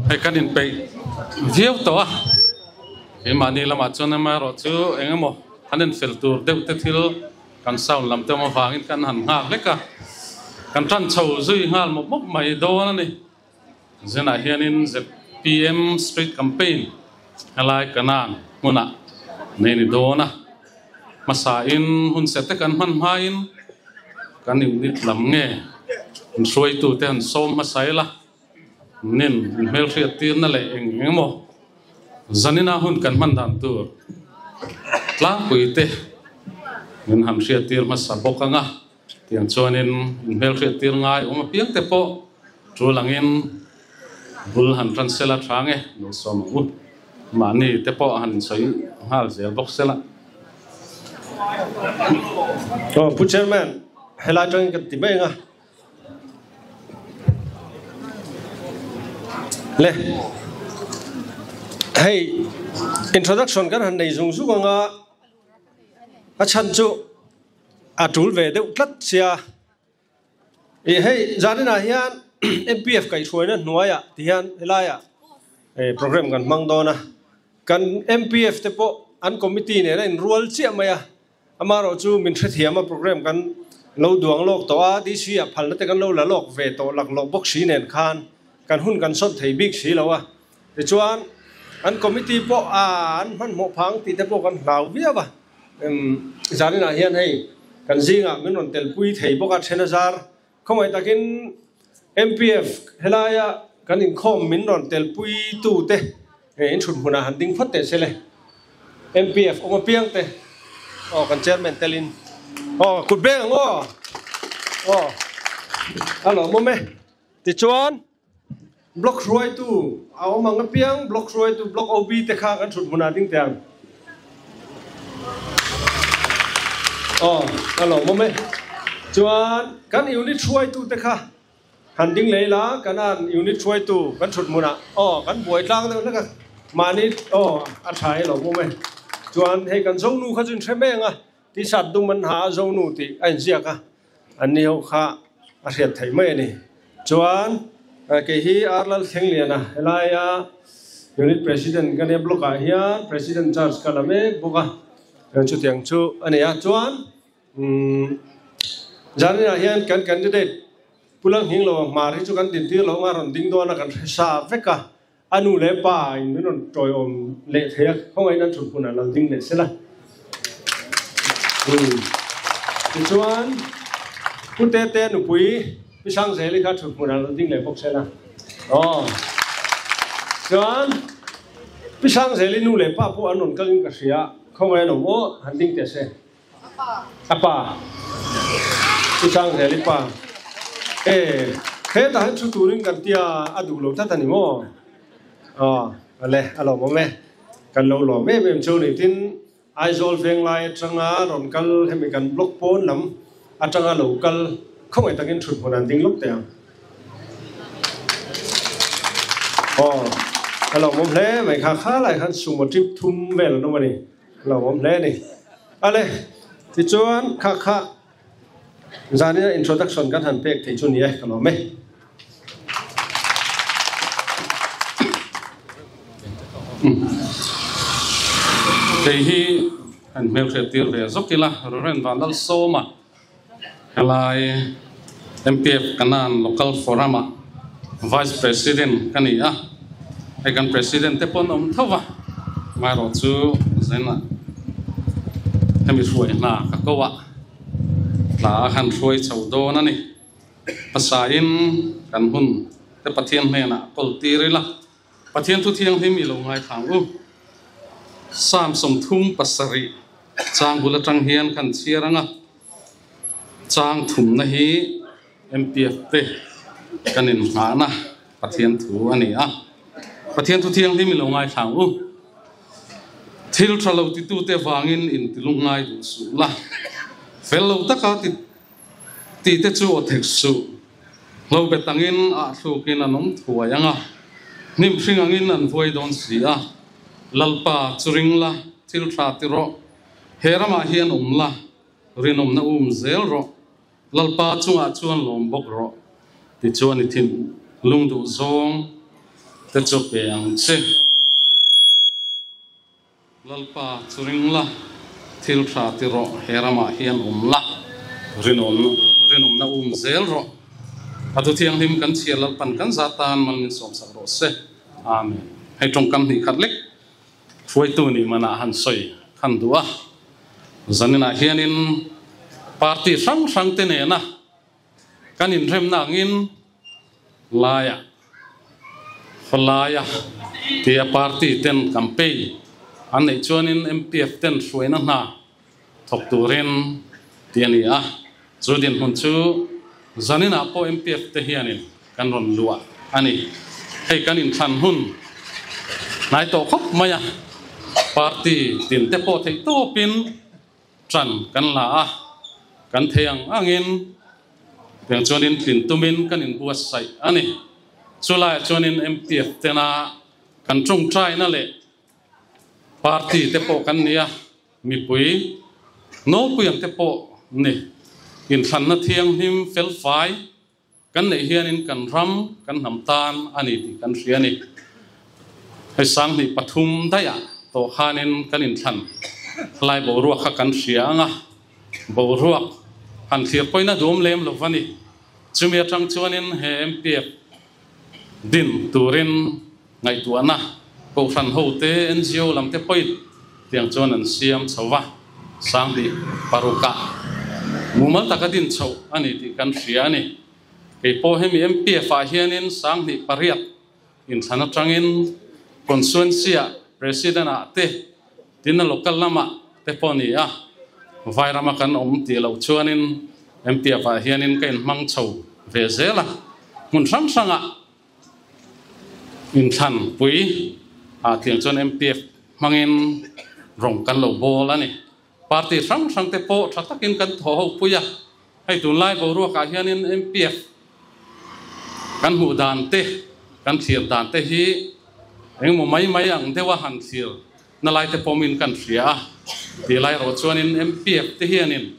Hei kan inpeih viau tawh a, keimahni lamah chuan amaherawh chu eng emaw han infel tur deuh te thil kan sound lam te awm avangin kan han nghak hlek a, kan tan chho zui nghal mawp mawp mai dawn a ni. Zenah hianin zpm Street Campaign helai Kanan hmunah nei ni dawn a, hmasain hun set te kan hman hmain kan unit lam nge hruaitute han sawm hmasa ila. Nin hmelhriat tirna leh eng eng emaw zanina hun kan hman dan tur tlangpui te min han hriat tir hmasa bawk ang a, tiang chuanin inhmelhriat tir ngai awm apiang te pawh tul angin bul han tan sela tha nge lo sawm ang u. Mahni te pawh han insawi nghal zel bawk sela. Aw Pu Chairman, helai atangin kan ti mai ang a. Le hei introduction kan han nei zung zung anga a chhan chu a tul ve deuh tlat sia ih hei zaninah hian M_P_F kaihhruaina hnuaiah ti hian helaiah program kan hmang dawn a kan M_P_F te pawh an committee nen a inrual chiah mai a. Amaherawh chu min hrethiam a program kan lo duang lawk tawh a, DC ah phalna te kan lo la lawk ve tawh laklawh bawk si nen khan kan hun kan sawt thei bik si lo a. Tichuan an committee pawh a an hmanhmawh phang tih te pawh kan hlau viau a. Zaninah hian hei kan zingah min rawn telpui thei bawk a then a zar. Khawngaih takin MPF helaia kan inkhawm min rawn telpui tu te inthut hmunah han ding phawt teh se le. MPF awm apiang te aw kan chairman telin aw kut beng ang aw aw a lawmawm e. Tichuan block hruaitu a awm ang apiang block hruaitu block OB te kha kan thut hmunah ding teh ang aw a lawmawm e. Chuan kan unit hruaitu te kha Han ding leh ila kan an unit hruaitu kan thut hmunah aw kan buai tlang deuh hlek a, mahni aw a tha hi lo pawm e. Chuan hei kan Zonu kha chu in hre mek a, t-shirt dum an ha a Zonu tih a inziak a, an ni ho kha a hriat theih mai a ni. Chuan kei hi R Lalthlengliana helaia unit president ka nia block ah hian president charge ka la mek bawk a, chutiang chu a ni a. Chuan Umm Zaninah hian kan candidate Pu Langhing lo hmar hi chu kan dintir lo anga rawn ding dawn a kan hre sa vek a, a nu leh pa in min rawn tawiawm leh thei a, khawngaih in an thut hmunah lo ding leh sela. Umm tichuan Pu Tete nupui Pi Sangzeli kha thut hmunah lo ding leh bawk sela. Aw chuan Pi Sangzeli nu leh pa pawh an rawn kal in ka hria, khawngaih an awm aw han ding teh se. A pa. Chu Changzel i pa. E, hetah hian thu turin kan tia a duh lo tlat a ni maw? Aw, ale, a lawmawm e. Kan lo lawm em em chu ni. Tin, Aizawl Venglai atanga rawn kal hemi kan block pawn lam atanga lo kal khawngaih takin thut hmun an ding lawk teh ang. Aw, a lawmawm hle mai kha. Kha lai khan sumo trip thum vel an awm a ni. Lo awm hle a ni. Ale, tichuan kha kha zanina introduction kan han pek thei chu ni e, ka lawm e. Kei hi han hmelhriat tir ve zawk ila, Reverend Vanlalsawma helai MPF Kanan Local Forum ah Vice President ka ni a, hei kan President te pawh an awm tho va, amaherawh chu zenah hemi hruai hna ka ko a, tla a han hruai chho dawn a ni. Hmasain kan hun te Pathian hnenah kawl tir ila, Pathian thu thianghlim i lo ngaithla ang u. Psalm 37 chang bul atang hian kan chhiar ang a, chang thumna hi MPF te kan inngahna Pathian thu a ni a. Pathian thu thianghlim i lo ngaithla ang u. Thil tha lo titute vangin intilung ngai duh suh la, fel lo taka ti Tih te chu aw thek suh. Hlo bet angin ah thlukin an awm thuai ang a, hnim hring angin an vuai dawn si a. Lalpa, chu ring la, thil tha ti rawh. He ramah hian awm la, rinawmna um zel rawh. Lalpa chungah chuan lawm bawk rawh. Tichuan i thin lung duh zawng. te chu pe ang che. Lalpa chu ring la, thil tha ti rawh, he ramah hian awm la, rinawmna um zel rawh. A thu thianghlim kan chhiar Lalpan kan za tan mal min sawmsak rawh se. Amen. Hei tawngkam hnih khat lek hruaitu nih manah han sawi khan duh a, zaninah hianin party hrang hrang te nena kan inremna angin laia khawlaia tia party ten campaign an neih chuanin MPF ten hruaina hna thawk turin tih a ni a, chu dinhmun chu zaninah pawh MPF te hianin kan rawn luah a ni. Hei kan inthlan hun hnai tawh khawp mai a, party tin te pawh theih tawpin ṭan kan la a, kan thei ang angin tiang chuanin tlin tumin kan inbuatsaih a ni. Chulaiah chuanin MPF tena kan ṭawngṭaina leh party te pawh kan ni a, mipui nawlpui ang te pawh ni. Inthlanna thianghlim felfai Kan neih hianin kan ram, kan hnam tan a ni tih kan hria a ni. Hei 2003 daihah tawh khanin kan inthlan lai boruak kha kan hria ang a, boruak han thlir pawhin a duam lem lo va ni. Chumi atang chuanin he MPF din turin ngaihtuahna Kohhran hote, NGO lam te pawhin tiang chuan an siam chho va, 2006ah mumal taka din chhoh a ni tih kan hria a ni. Kei pawh hemi MPF ah hianin 2008 inthlan atangin Constituency-ah President ah te, tin a local lamah te pawh ni a, Vairama kan awm tih loh chuanin MPF ah hianin ka inhmang chho ve zel a, hmun hrang hrangah Inthlan pui ah tiang chuan MPF hmangin rawng kan lo bawl a ni. Party hrang hrang te pawh tha takin kan thaw ho pui a, hei tunlai boruak ah hianin MPF kan hmuh dan te, kan thlir dan te hi engemaw mai mai ang deuh a han thlir na lai te pawmin kan hria a, tih lai erawh chuanin MPF te hianin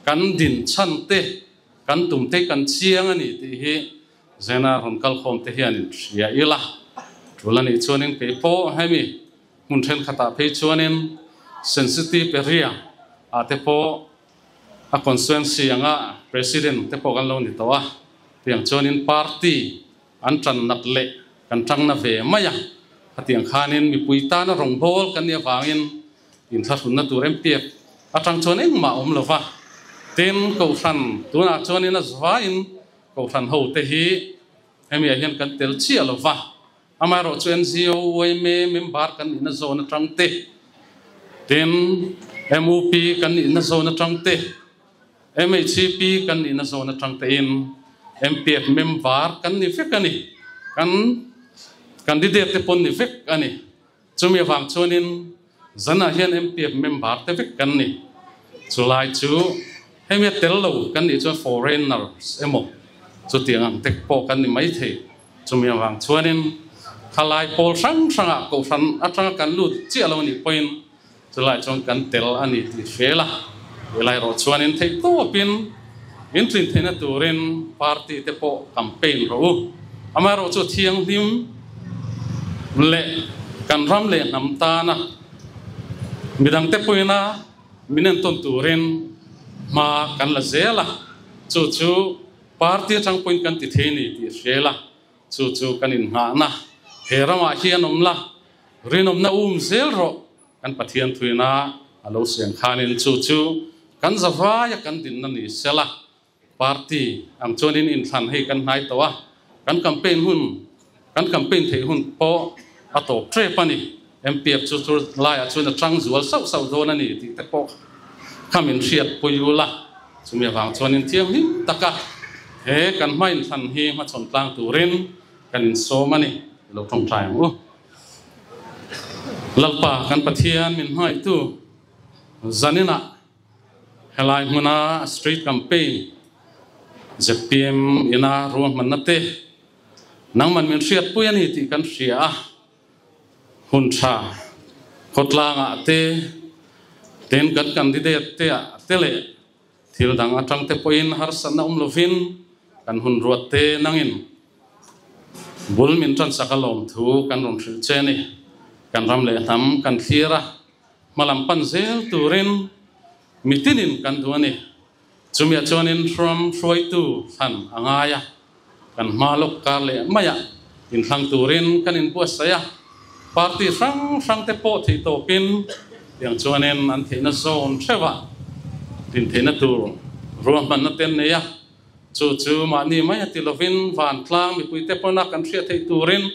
kan din chhan te, kan tum te kan chiang a ni tih hi Zena rawn kalkhawm te hian in hria ila, tul a nih chuanin kei pawh hemi hmun thenkhatah phei chuanin sensitive area ah te pawh a constituency anga president te pawh kan lo ni tawh a, tiang chuanin party an tan nat leh kan tang na ve mai a, khatiang khanin mipui tana rawngbâwl kan nih avangin Inthlahrunna tur MPF atang chuan engmah a awm lova, tin Kohhran tunah chuanin a zvain Kohhran hote hi hemiah hian kan tel chiah lova, amaherawh chu NGO, yma member kan nihna zawn atang te, tin MUP kan nihna zawn atang te, MHCP kan nihna zawn atang tein MPF member kan ni vek a ni, kan candidate te pawn ni vek a ni. Chumi avang chuanin zanah hian MPF member te vek kan ni. Chulai chu hemi a tel lo kan nih chuan foreigners emaw chutiang ang te pawh kan ni maithei. Chumi avang chuanin khalai pawl hrang hrangah kohhran atanga kan lut chiah lo nih pawhin chulai chuan kan tel a ni tih hre la. Helai erawh chuanin theihtawpin intlin theihna turin party te pawh campaign rawh u. Amaherawh chu thianghlim leh kan ram leh hnam tana midangte pawina min entawn turin hma kan la zel a, chu chu party atang pawhin kan ti thei ni tih hre la, chu chu kan innghahna he ramah hian awm la, rinawmna um zel rawh. Kan Pathian thuina a lo siam khanin chu chu kan zavaia kan dinna ni sela, party ang chuanin inthlan hei kan hnai tawh a, kan campaign hun, kan campaign theih hun pawh a tawp tep a ni. MPF chu chu laiah chuan a tang zual sauh sauh dawn a ni tih te pawh kha min hriat pui ula, chumi avang chuanin thianghlim taka he kan hma inthlan hi hmachhawn tlang turin kan insawm a ni, i lo tawngtai ang u. Lalpa kan Pathian min hmangaihtu zaninah helai hmuna street campaign zpm ina ruahmanna te nangman min hriatpui a ni tih kan hria a, hun tha khawtlangah te tin kan candidate te ah te leh thil dang atang te pawhin harsatna awm lovin kan hun ruat te nangin. Bul min tan sak a lawm thu kan rawn hrilh che a ni. Kan ram leh hnam kan thlir a, hmalam pan zel turin mitinin kan duh a ni. Chumiah chuanin ram hruaitu thlan a ngai a, kan hma lawk kar leh maiah inthlang turin kan inbuatsaih a, party hrang hrangte pawh theih tawpin tiang chuanin an theihna zawn theuhah dintheihna tur ruahmanna te an nei a, chu chu mahni mai a ti lovin vantlang mipuite pawna kan hriat theih turin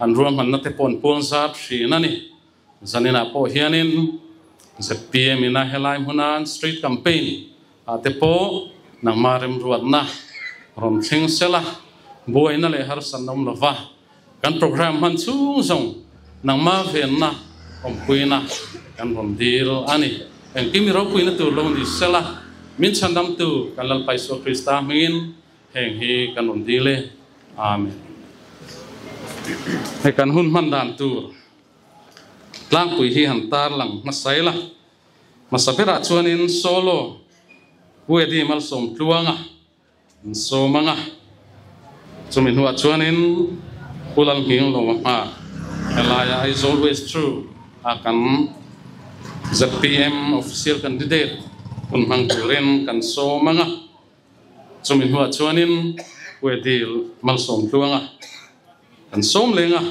an ruahmanna te pawh an puang zat thin a ni. Zaninah pawh hianin zpm ina helai hmuna an street campaign ah te pawh nangmah remruatna rawn thleng sela, buaina leh harsatna awm lova kan programme hman chhung zawng nangmah venna awmpuina kan rawn dil a ni. Engkim i ropuina tur lo ni sela, min chhandamtu kan Lalpa Isua Krista hmingin heng hi kan rawn dil e. Amen. Hei kan hun hman dan tur. Tlangpui hi han tar lang hmasa ila. Hmasa berah chuanin solo Pu Eddie Malsawm Tluanga an sawm ang a, chumi hnuah chuanin Pu Lalhming Lawma hma helaia Aizawl West True a kan zpm official candidate hun hmang turin kan sawm ang a, chumi hnuah chuanin Pu Eddie Malsawm Tluanga kan sawm leng a.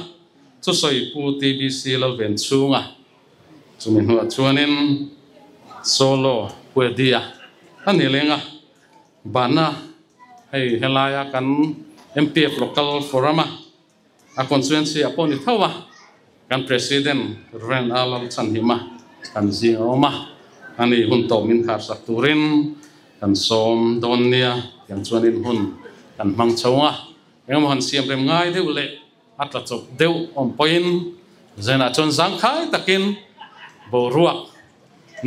Thusawi Pu TBC Lalven chhunga chumi hnuah chuanin Solo Pu Eddie-a a ni leng a, Bana hei helaia kan MPF Local Forum-a a constituency ah pawh ni tho a, kan President Rev. A Lalchhanhima kan zing a awm a, ani hun tawp min kharsak turin kan sawm dawn nia tiang chuanin hun kan hmang chho a, engemaw han siam rem ngai deuh leh A tla chawp deuh awm pawhin Zenah chuan zangkhai takin boruak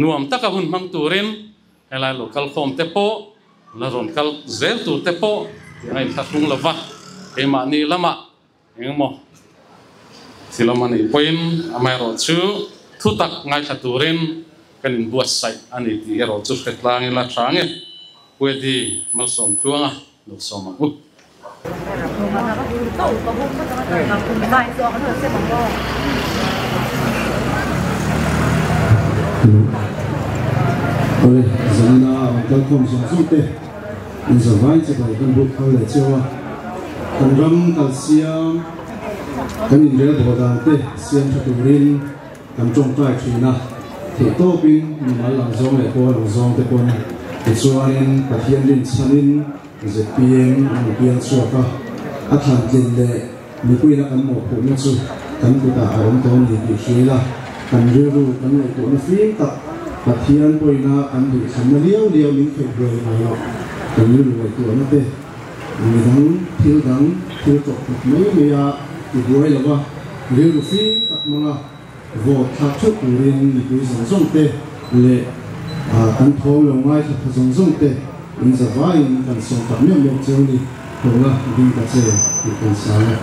nuam taka hun hmang turin helai lo kal khawm te pawh la rawn kal zel tur te pawh tih a inthlahrung lo va, keimahni lamah engemaw thilawm a nih pawhin amaherawh chu thu tak ngaithla turin kan inbuatsaih a ni tih erawh chu hre tlang ila tha nge Pu Eddie Malsawm Tluanga lo sawm ang u. Awle, zanina a rawn kal khawm zawng zawng te in zavai che bai kan buk phal leh cheu a, kan ram kal siam, kan inrel bawh dan te siam tha turin kan tawngtai thin a, theih tawpin mimal ang zawng leh pawl ang zawng te pawn tichuanin Pathian rinchhanin Zpm an rawn piang chhuak a, a thlan tlin leh mipuina kan mawhphurhna chu kan kutah a awm tawh a ni tih hria ila, kan rilru kan ngaihtuahna fim tak Pathian pawina kan duhthlanna liau liau min theih buai ngai loh kan rilru ngaihtuahna te midang thil dang thil tawp tak mai mai a ti buai lo va, rilru fim tak hmanga vote thlak theuh turin mipui zawng zawng te leh kan thawm lo ngaithla tha zawng zawng te in zavaiin kan sawm tak meuh meuh cheu ni tawhna ding ta che tih kan sang e.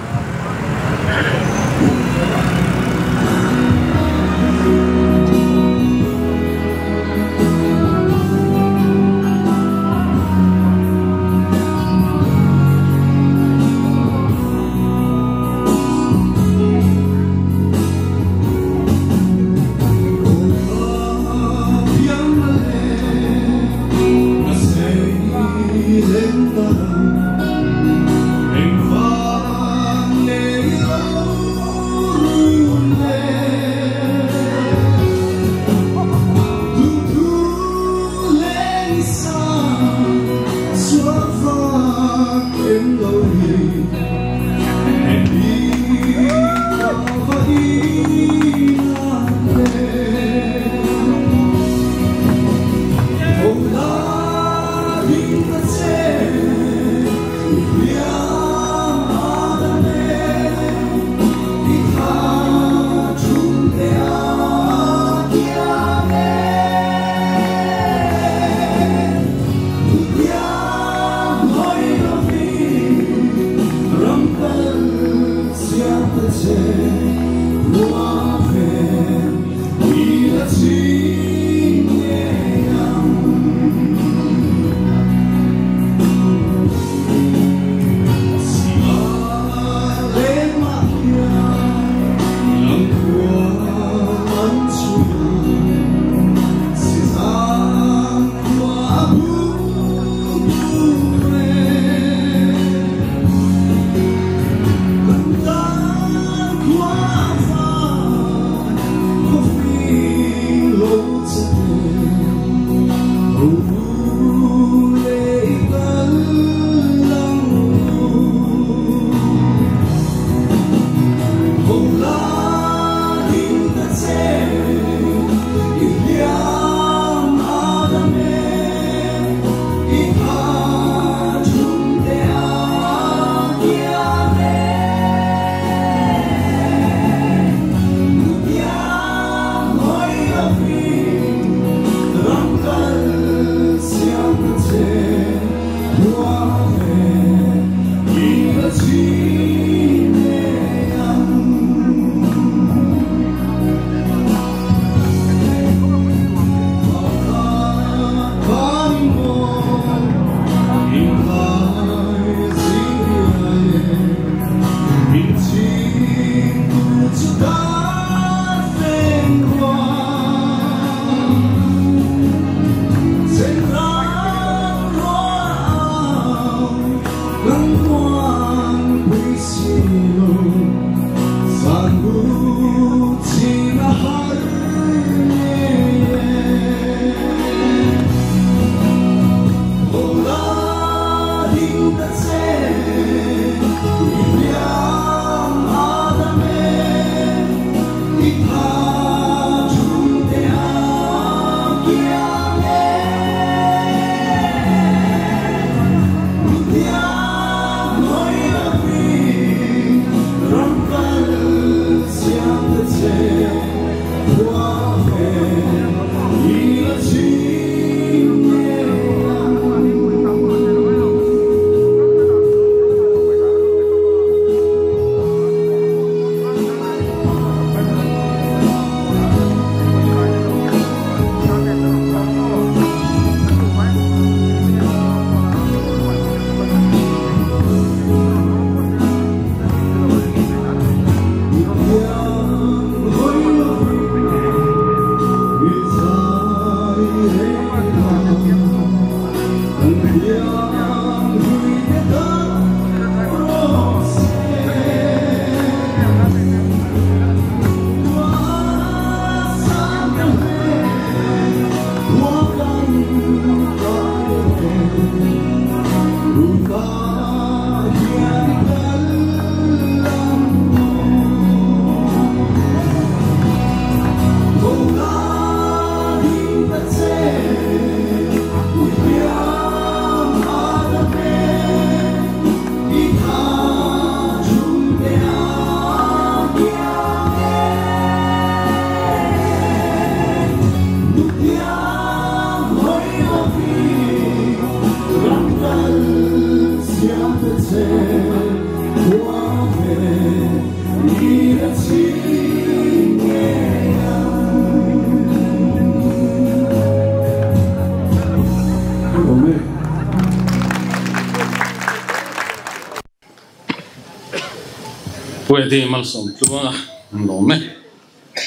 Eddie Malsawmtluanga an lawm e.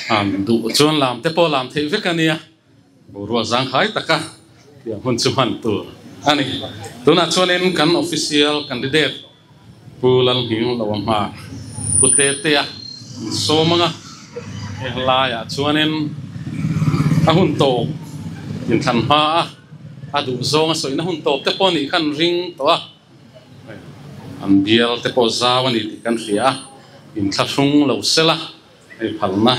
An duh chuan lam te pawh lam theih vek a nia. Boruak zangkhai taka tiang hun chu hman tur a ni. Tunah chuanin kan official candidate Pu Lalhming lo a hma Pu Tetea an sawm ang a, he laiah chuanin a hun tawp inthlan hma a, a duh zawng a sawihna hun tawp te pawh a nih kha an ring tawh a, an bial te pawh zau a ni tih kan hria a, inthlahrung lo sela hei phalna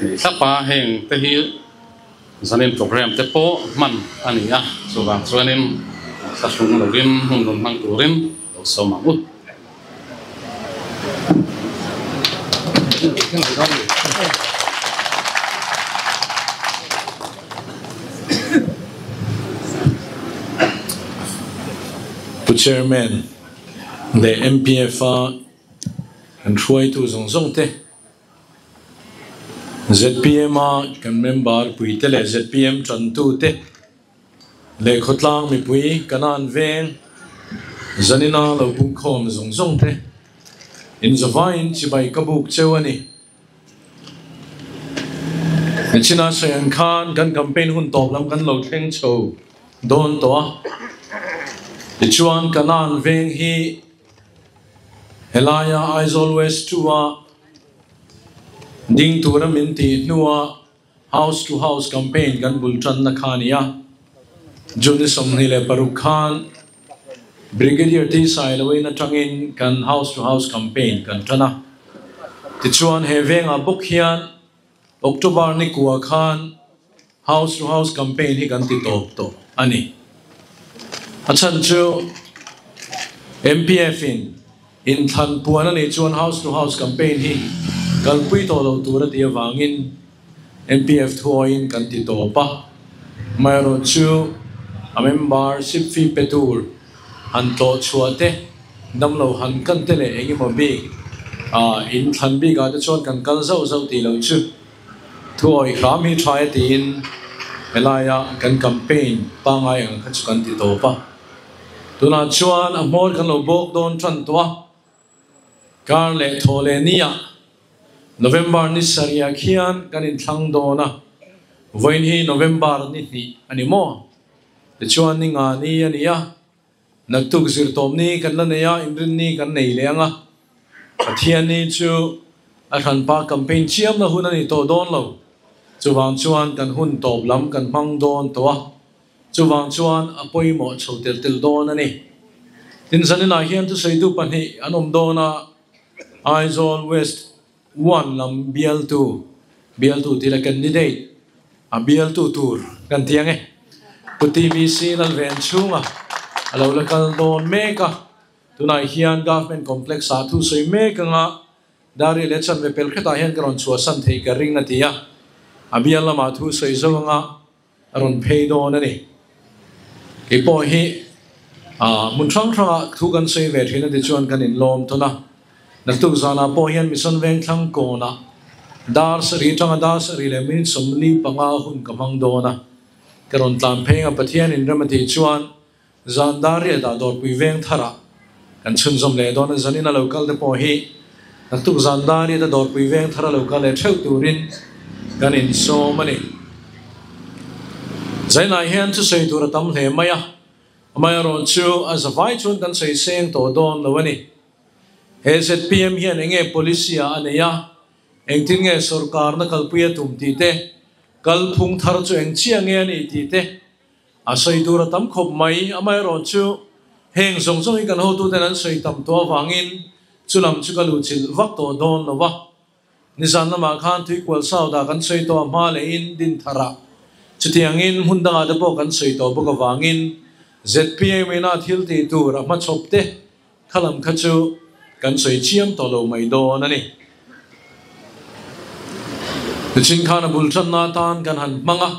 nei thlap a, heng te hi zanin program te pawh hman a ni a, chuvang chuanin thlahrung lovin hun rawn hmang turin lo sawm ang u. Pu Chairman leh MPF-a Kan hruaitu zawng zawng te, zpm a kan member pui te leh zpm tantu te leh khawtlang mipui kan an veng zanina lo pungkhawm zawng zawng te inzavaiin chibai ka buk cheu a ni. Nichina sawi ang khan kan campaign hun tawp lam kan lo thleng chho dawn tawh a, tichuan kan an veng hi Helaia Aizawl West 2-a ding tura min tih hnua House to House campaign kan bul tanna kha a ni a. June 26 khan Brigadier T Sailoin atangin kan House to House campaign kan tan a. Tichuan he vengah bawk hian October ni kua khan House to House campaign hi kan ti tawp tawh a ni. A chhan chu MPF in inthlan puan a nih chuan House to House campaign hi kalpui tawh lo tur a tih avangin MPF thuawiin kan ti tawp a. Amaherawh chu a membership fee pe tur han tlawh chhuah te, damlo han kan te leh eng emaw bik inthlan bikah te chuan kan kal zauh zauh tih loh chu Thuawi hram hi tha e tiin helaia kan campaign pangngai ang kha chu kan ti tawp a. Tunah chuan a hmawr kan lo bawk dawn tan tawh a, kar leh thaw leh nia November ni sarih khian kan inthlang dawn a, vawiin hi November ni hnih a ni maw? Tichuan ni nga ni a ni a, naktuk zirtawp ni kan la nei a, inrinni kan nei leh ang a. Pathianni chu a hranpa campaign chiamna hun a ni tawh dawn lo. Chuvang chuan kan hun tawp lam kan hmang dawn tawh a, chuvang chuan a pawimawh chho tel tel dawn a ni. Tin, zaninah hian thusawitu pahnih an awm dawn a, Aizawl West 1 lam bialtu, bialtu tila candidate, a bialtu tur kan ti ang e. Pu TBC Lalven chhunga a lo la kal dawn mek a. Tunah hian Government Complex ah thu sawi mek anga Dari leh chanve pel khetah hian ka rawn chhuahsan thei ka ring a ti a, a bial lamah thu sawi zo anga a rawn phei dawn a ni. Kei pawh hi hmun hrang hrangah thu kan sawi ve thin a ti chuan kan inlawm tawn a, naktuk zanah pawh hian Mission Vengthlang kawnah dar sarih atanga dar sarih leh minute 45 hun ka hmang dawn a, ka rawn tlan phei anga Pathian inrem a tih chuan Zan dar riat ah dawrpui veng thar ah kan chhunzawm leh dawn a, zanin a lo kal te pawh hi naktuk zan dar riat a dawrpui veng thar a lo kal leh theuh turin kan insawm a ni. Zainah hian thusawi tur a tam hle mai a, amaherawh chu a zavai chuan kan sawi seng tawh dawn lo a ni. He zpm hian enge policy ah a nei a, engtin nge sorkarna kalpui a tum tih te, kalphung thar chu eng chiah nge a nih tih te, A sawi tur a tam khawp mai, amaherawh chu heng zawng zawng hi kan hotuten an sawi tam tawh avangin chu lam chu ka luhchilh vak tawh dawn lo va. Nizan lamah khan Tuikual South ah kan sawi tawh a hma lehin Dintharah chutiangin hmun dangah te pawh kan sawi tawh bawk avangin zpm ina thil tih tur a hmachhawp te kha lam kha chu kan sawi chiam tawh lo mai dawn a ni. Nichin khan a bul tanna atan kan han hmang a.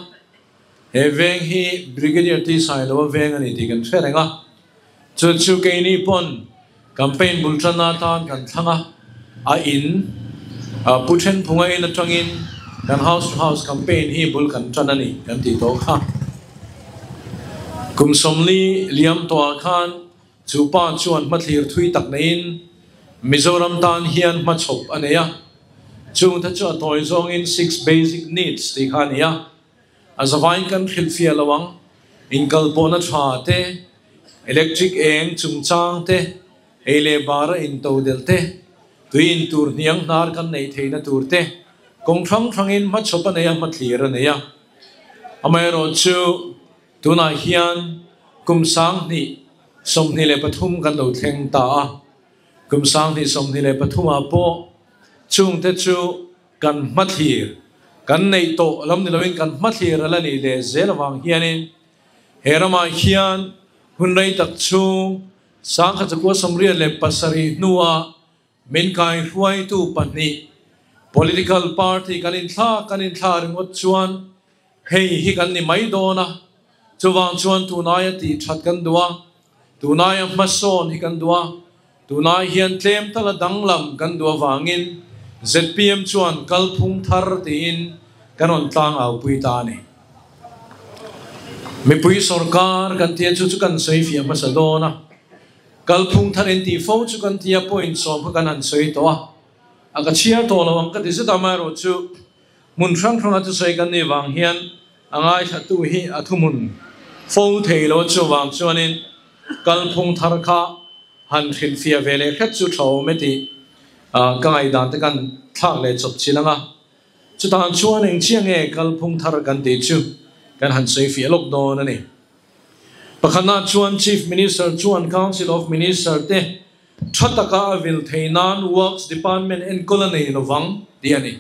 He veng hi Brigadier T Sailoa veng a ni tih kan hre reng a, chu chu keini pawn campaign bul tanna atan kan thlang a, a in Pu Thenphunga in atangin kan house to house campaign hi bul kan tan a ni kan tih tawh kha. Kum 40 liam tawhah khan chu pa chuan hmathlir thui tak neiin Mizoram tan hian hmachhawp a nei a, chungte chu a tawi zawngin six basic needs tih kha a ni a, a zavain kan hrilhfiah lo ang, inkalpawhna tha te, electric eng chungchang te, ei leh bara intodelh te, tui in tur hniang hnar kan neih theihna tur te, kawng hrang hrangin hmachhawp a nei a, hmathlir a nei a. Amaherawhchu tunah hian kum 2023 kan lo thleng ta a, kum 2023 ah pawh chungte chu kan hmathlir kan neih tawh lam ni loin kan hmathlir a la nih leh zel avang hianin he ramah hian hun rei tak chhung 1987 hnuah min kaihruaitu pahnih political party kan inthla kan inthla ringawt chuan hei hi kan ni mai dawn a, chuvang chuan tunaia tih that kan duh a, tunaia hmasawn hi kan duh a, tunai hian tlem tala danglam kan duh avangin ZPM chuan kalphung thar tiin kan rawn tlang au pui ta a ni. Mipui sorkar kan tia chu chu kan sawi fiah hmasa dawn a, kalphung thar in tih fo chu kan tia point 10 kha kan han sawi tawh a, a ka chhiar tawh lo ang ka ti zet a, amaherawh chu hmun hrang hranga chu sawi kan nih vang hian a ngaithla tu hi a thuhmun fo thei lo chuvang chuanin kalphung thar kha han hrilhfiah ve leh hret chu tha awm e tih ka ngaihdan te kan thlak leh chawp chin anga, chutan chuan eng chiah nge kalphung thar kan tih chu kan han sawi fiah lawk dawn a ni. Pakhatna chuan Chief Minister chuan Council of Minister te tha taka a vil thei nan Works Department enkawl a nei lovang tih a ni.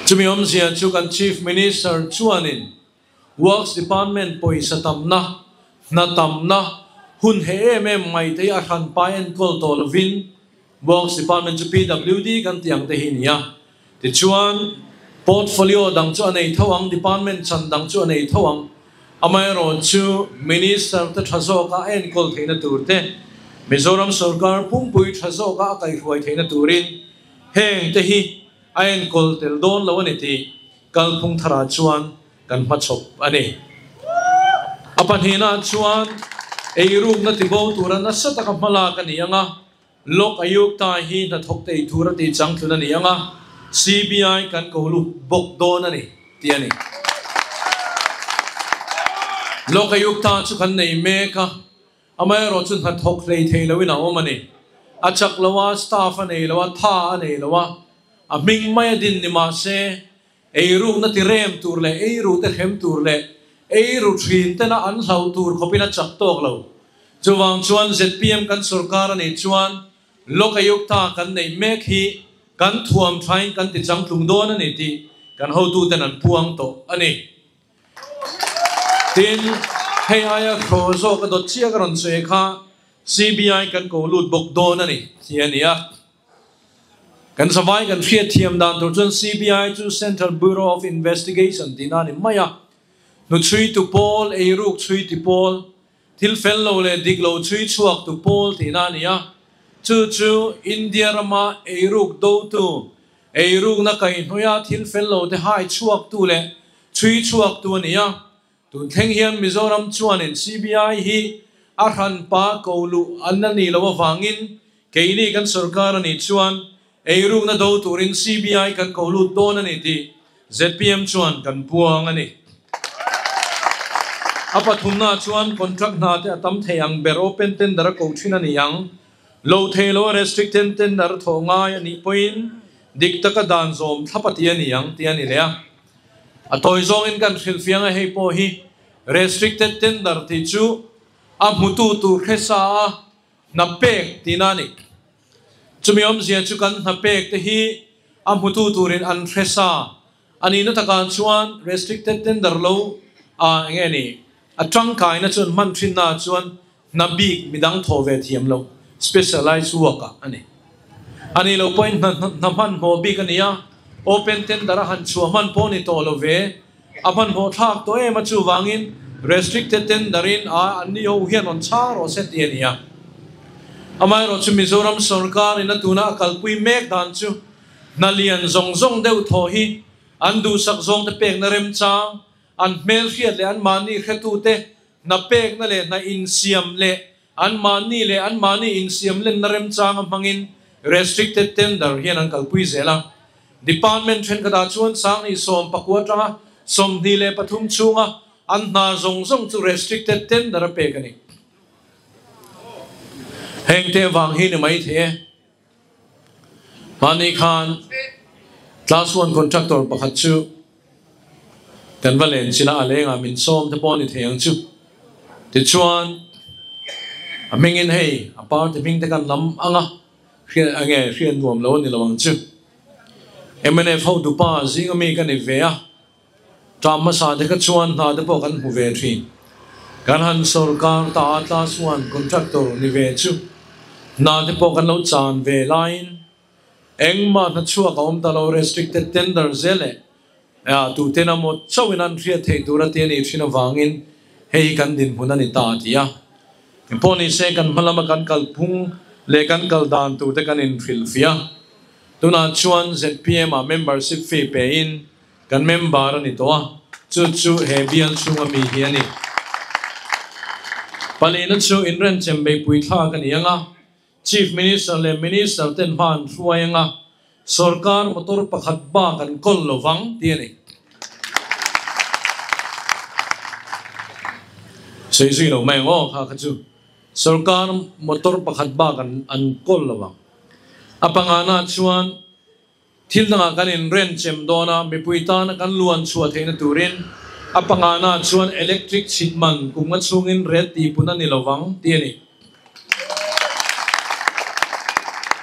Chumi awmzia chu kan Chief Minister chuanin Works Department pawisa tamna, hna tamna, hun he em em mai te hi a hranpa enkawl tawh lovin Works Department chu PWD kan tih ang te hi ni a. Tichuan portfolio dang chu a nei tho ang, department chan dang chu a nei tho ang. Amaherawh chu Minister te tha zawka a enkawl theihna tur te, Mizoram sorkar pumpui tha zawka a kaihruai theihna turin heng te hi a enkawl tel dawn lo a ni tih kalphung tharah chuan kan hmachhawp a ni. A pahnihna chuan eirukna tibo tura nasa taka hmalak a ni ang a, Lok Ayukta hi hnathawk tei tur a tih changtlun a ni ang a, CBI kan ko lut bawk dawn a ni tih a ni. Lok Ayukta chu kan nei mek a, amaherawh chu hnathawk hlei thei loin a awm a ni. A chak lo a, staff a nei lo a, tha a nei lo a, a hming mai a din ni mah se, eirukna ti rem tur leh eiru te hrem tur leh eiru thin tena an hlauh tur khawpin a chak tawk lo. Chuvang chuan ZPM kan sorkar a nih chuan Lok Ayukta kan neih mek hi kan thuam thain kan ti changtlung dawn a ni tih kan hotuten an puang tawh a ni. Tin, hei aia hraw zawk a dawt chiah ka rawn sawi kha CBI kan ko lut bawk dawn a ni tih a ni a. Kan zavai kan hriat thiam dan tur chuan CBI chu Central Bureau of Investigation tihna a ni mai a. Hnu chhui tu pawl, eiruk chhui ti pawl, thil fel lo leh dik lo chhui chhuak tu pawl tihna a ni a. Chu chu India rama eiruk dotu, eirukna kaihhnawih a thil fel lo te hai chhuak tu leh chhui chhuak tu a ni a. Tun thleng hian Mizoram chuanin CBI hi a hranpa ko luh an la nih loh avangin keini kan sorkar a nih chuan eirukna do turin CBI kan ko lut dawn a ni tih ZPM chuan kan puang a ni. A pathumna chuan contract hna te a tam thei ang ber open tender a ko thin a ni ang. Lo thei lo a restricted tender thawh ngai a nih pawhin dik taka dan zawm thlap a ti a ni ang tih a ni leh a. A tawi zawngin kan hrilhfiang a, hei pawh hi restricted tender tih chu a hmutu tur hresa a hna pek tihna a ni. Chumi awmzia chu kan hna pek te hi a hmutu turin an hresa a nihna takah chuan restricted tender lo a enge ni a tangkaina chuan hman thinna chuan hna bik midang thaw ve thiam lo specialized work ah a ni. A nih loh pawhin hna hmanhmawh bik a ni a, open tender a han chhuah hman pawh ni tawh lo ve, a hmanhmawh thlak tawh em a, chuvangin restricted tender in a an ni ho hian rawn chhang rawh se tih a ni a. Amaherawh chu Mizoram sorkar in a tuna a kalpui mek dan chu hna lian zawng zawng deuh thaw hi an duhsak zawng te pekna remchang, an hmel hriat leh an mahni hretute hna pekna leh hna insiam leh Anmahni leh anmahni insiam lenna remchanga hmangin restricted tender hian an kalpui zel a. Department thenkhatah chuan Sanghnih 19 atanga 23 chhunga an hna zawng zawng chu restricted tender a pek a ni. Heng te vang hi ni mai thei e. Mahni khan Class One contractor pakhat chu kan va len chila a lengah min sawm te pawh a ni thei ang chu. Tichuan a hmingin hei a party hming te kan lam ang a, hriat enge hriat nuam lo a ni lo ang chu. Mnf ho dupa zinga mi ka ni ve a. Ṭam hmasa te kha chuan hna te pawh kan hmu ve ṭhin. Kan han sawrkar ta a class one contractor ni ve chu hna te pawh kan lo chan ve laiin engmah hna chhuak a awm ta lo restricted tender zel leh tuten emaw chauhin an hriat theih tur a ti a nih ṭhin avangin hei hi kan dinhmun a ni ta a ti a. Engpawh ni se kan hma lama kan kalphung leh kan kal dan tur te kan inhrilhfiah. Tunah chuan zpm ah membership fee pein Kan member a ni tawh a, chu chu he bial chhunga mi hi a ni. Palina chu inrenchem beihpui thlak a ni ang a, Chief Minister leh Minister ten hma an hruai ang a, sorkar motor pakhat bak an kawl lo vang tih a ni. Sawi zui lo mai ang aw kha kha chu sorkar motor pakhat bak an kawl lo vang. A pangana chuan. Thil dangah kan inrenchem dawn a, mipui tana kan luan chhuah theihna turin a pangana chuan electric chhit man kum nga chhungin ret tihpun a ni lovang tih a ni.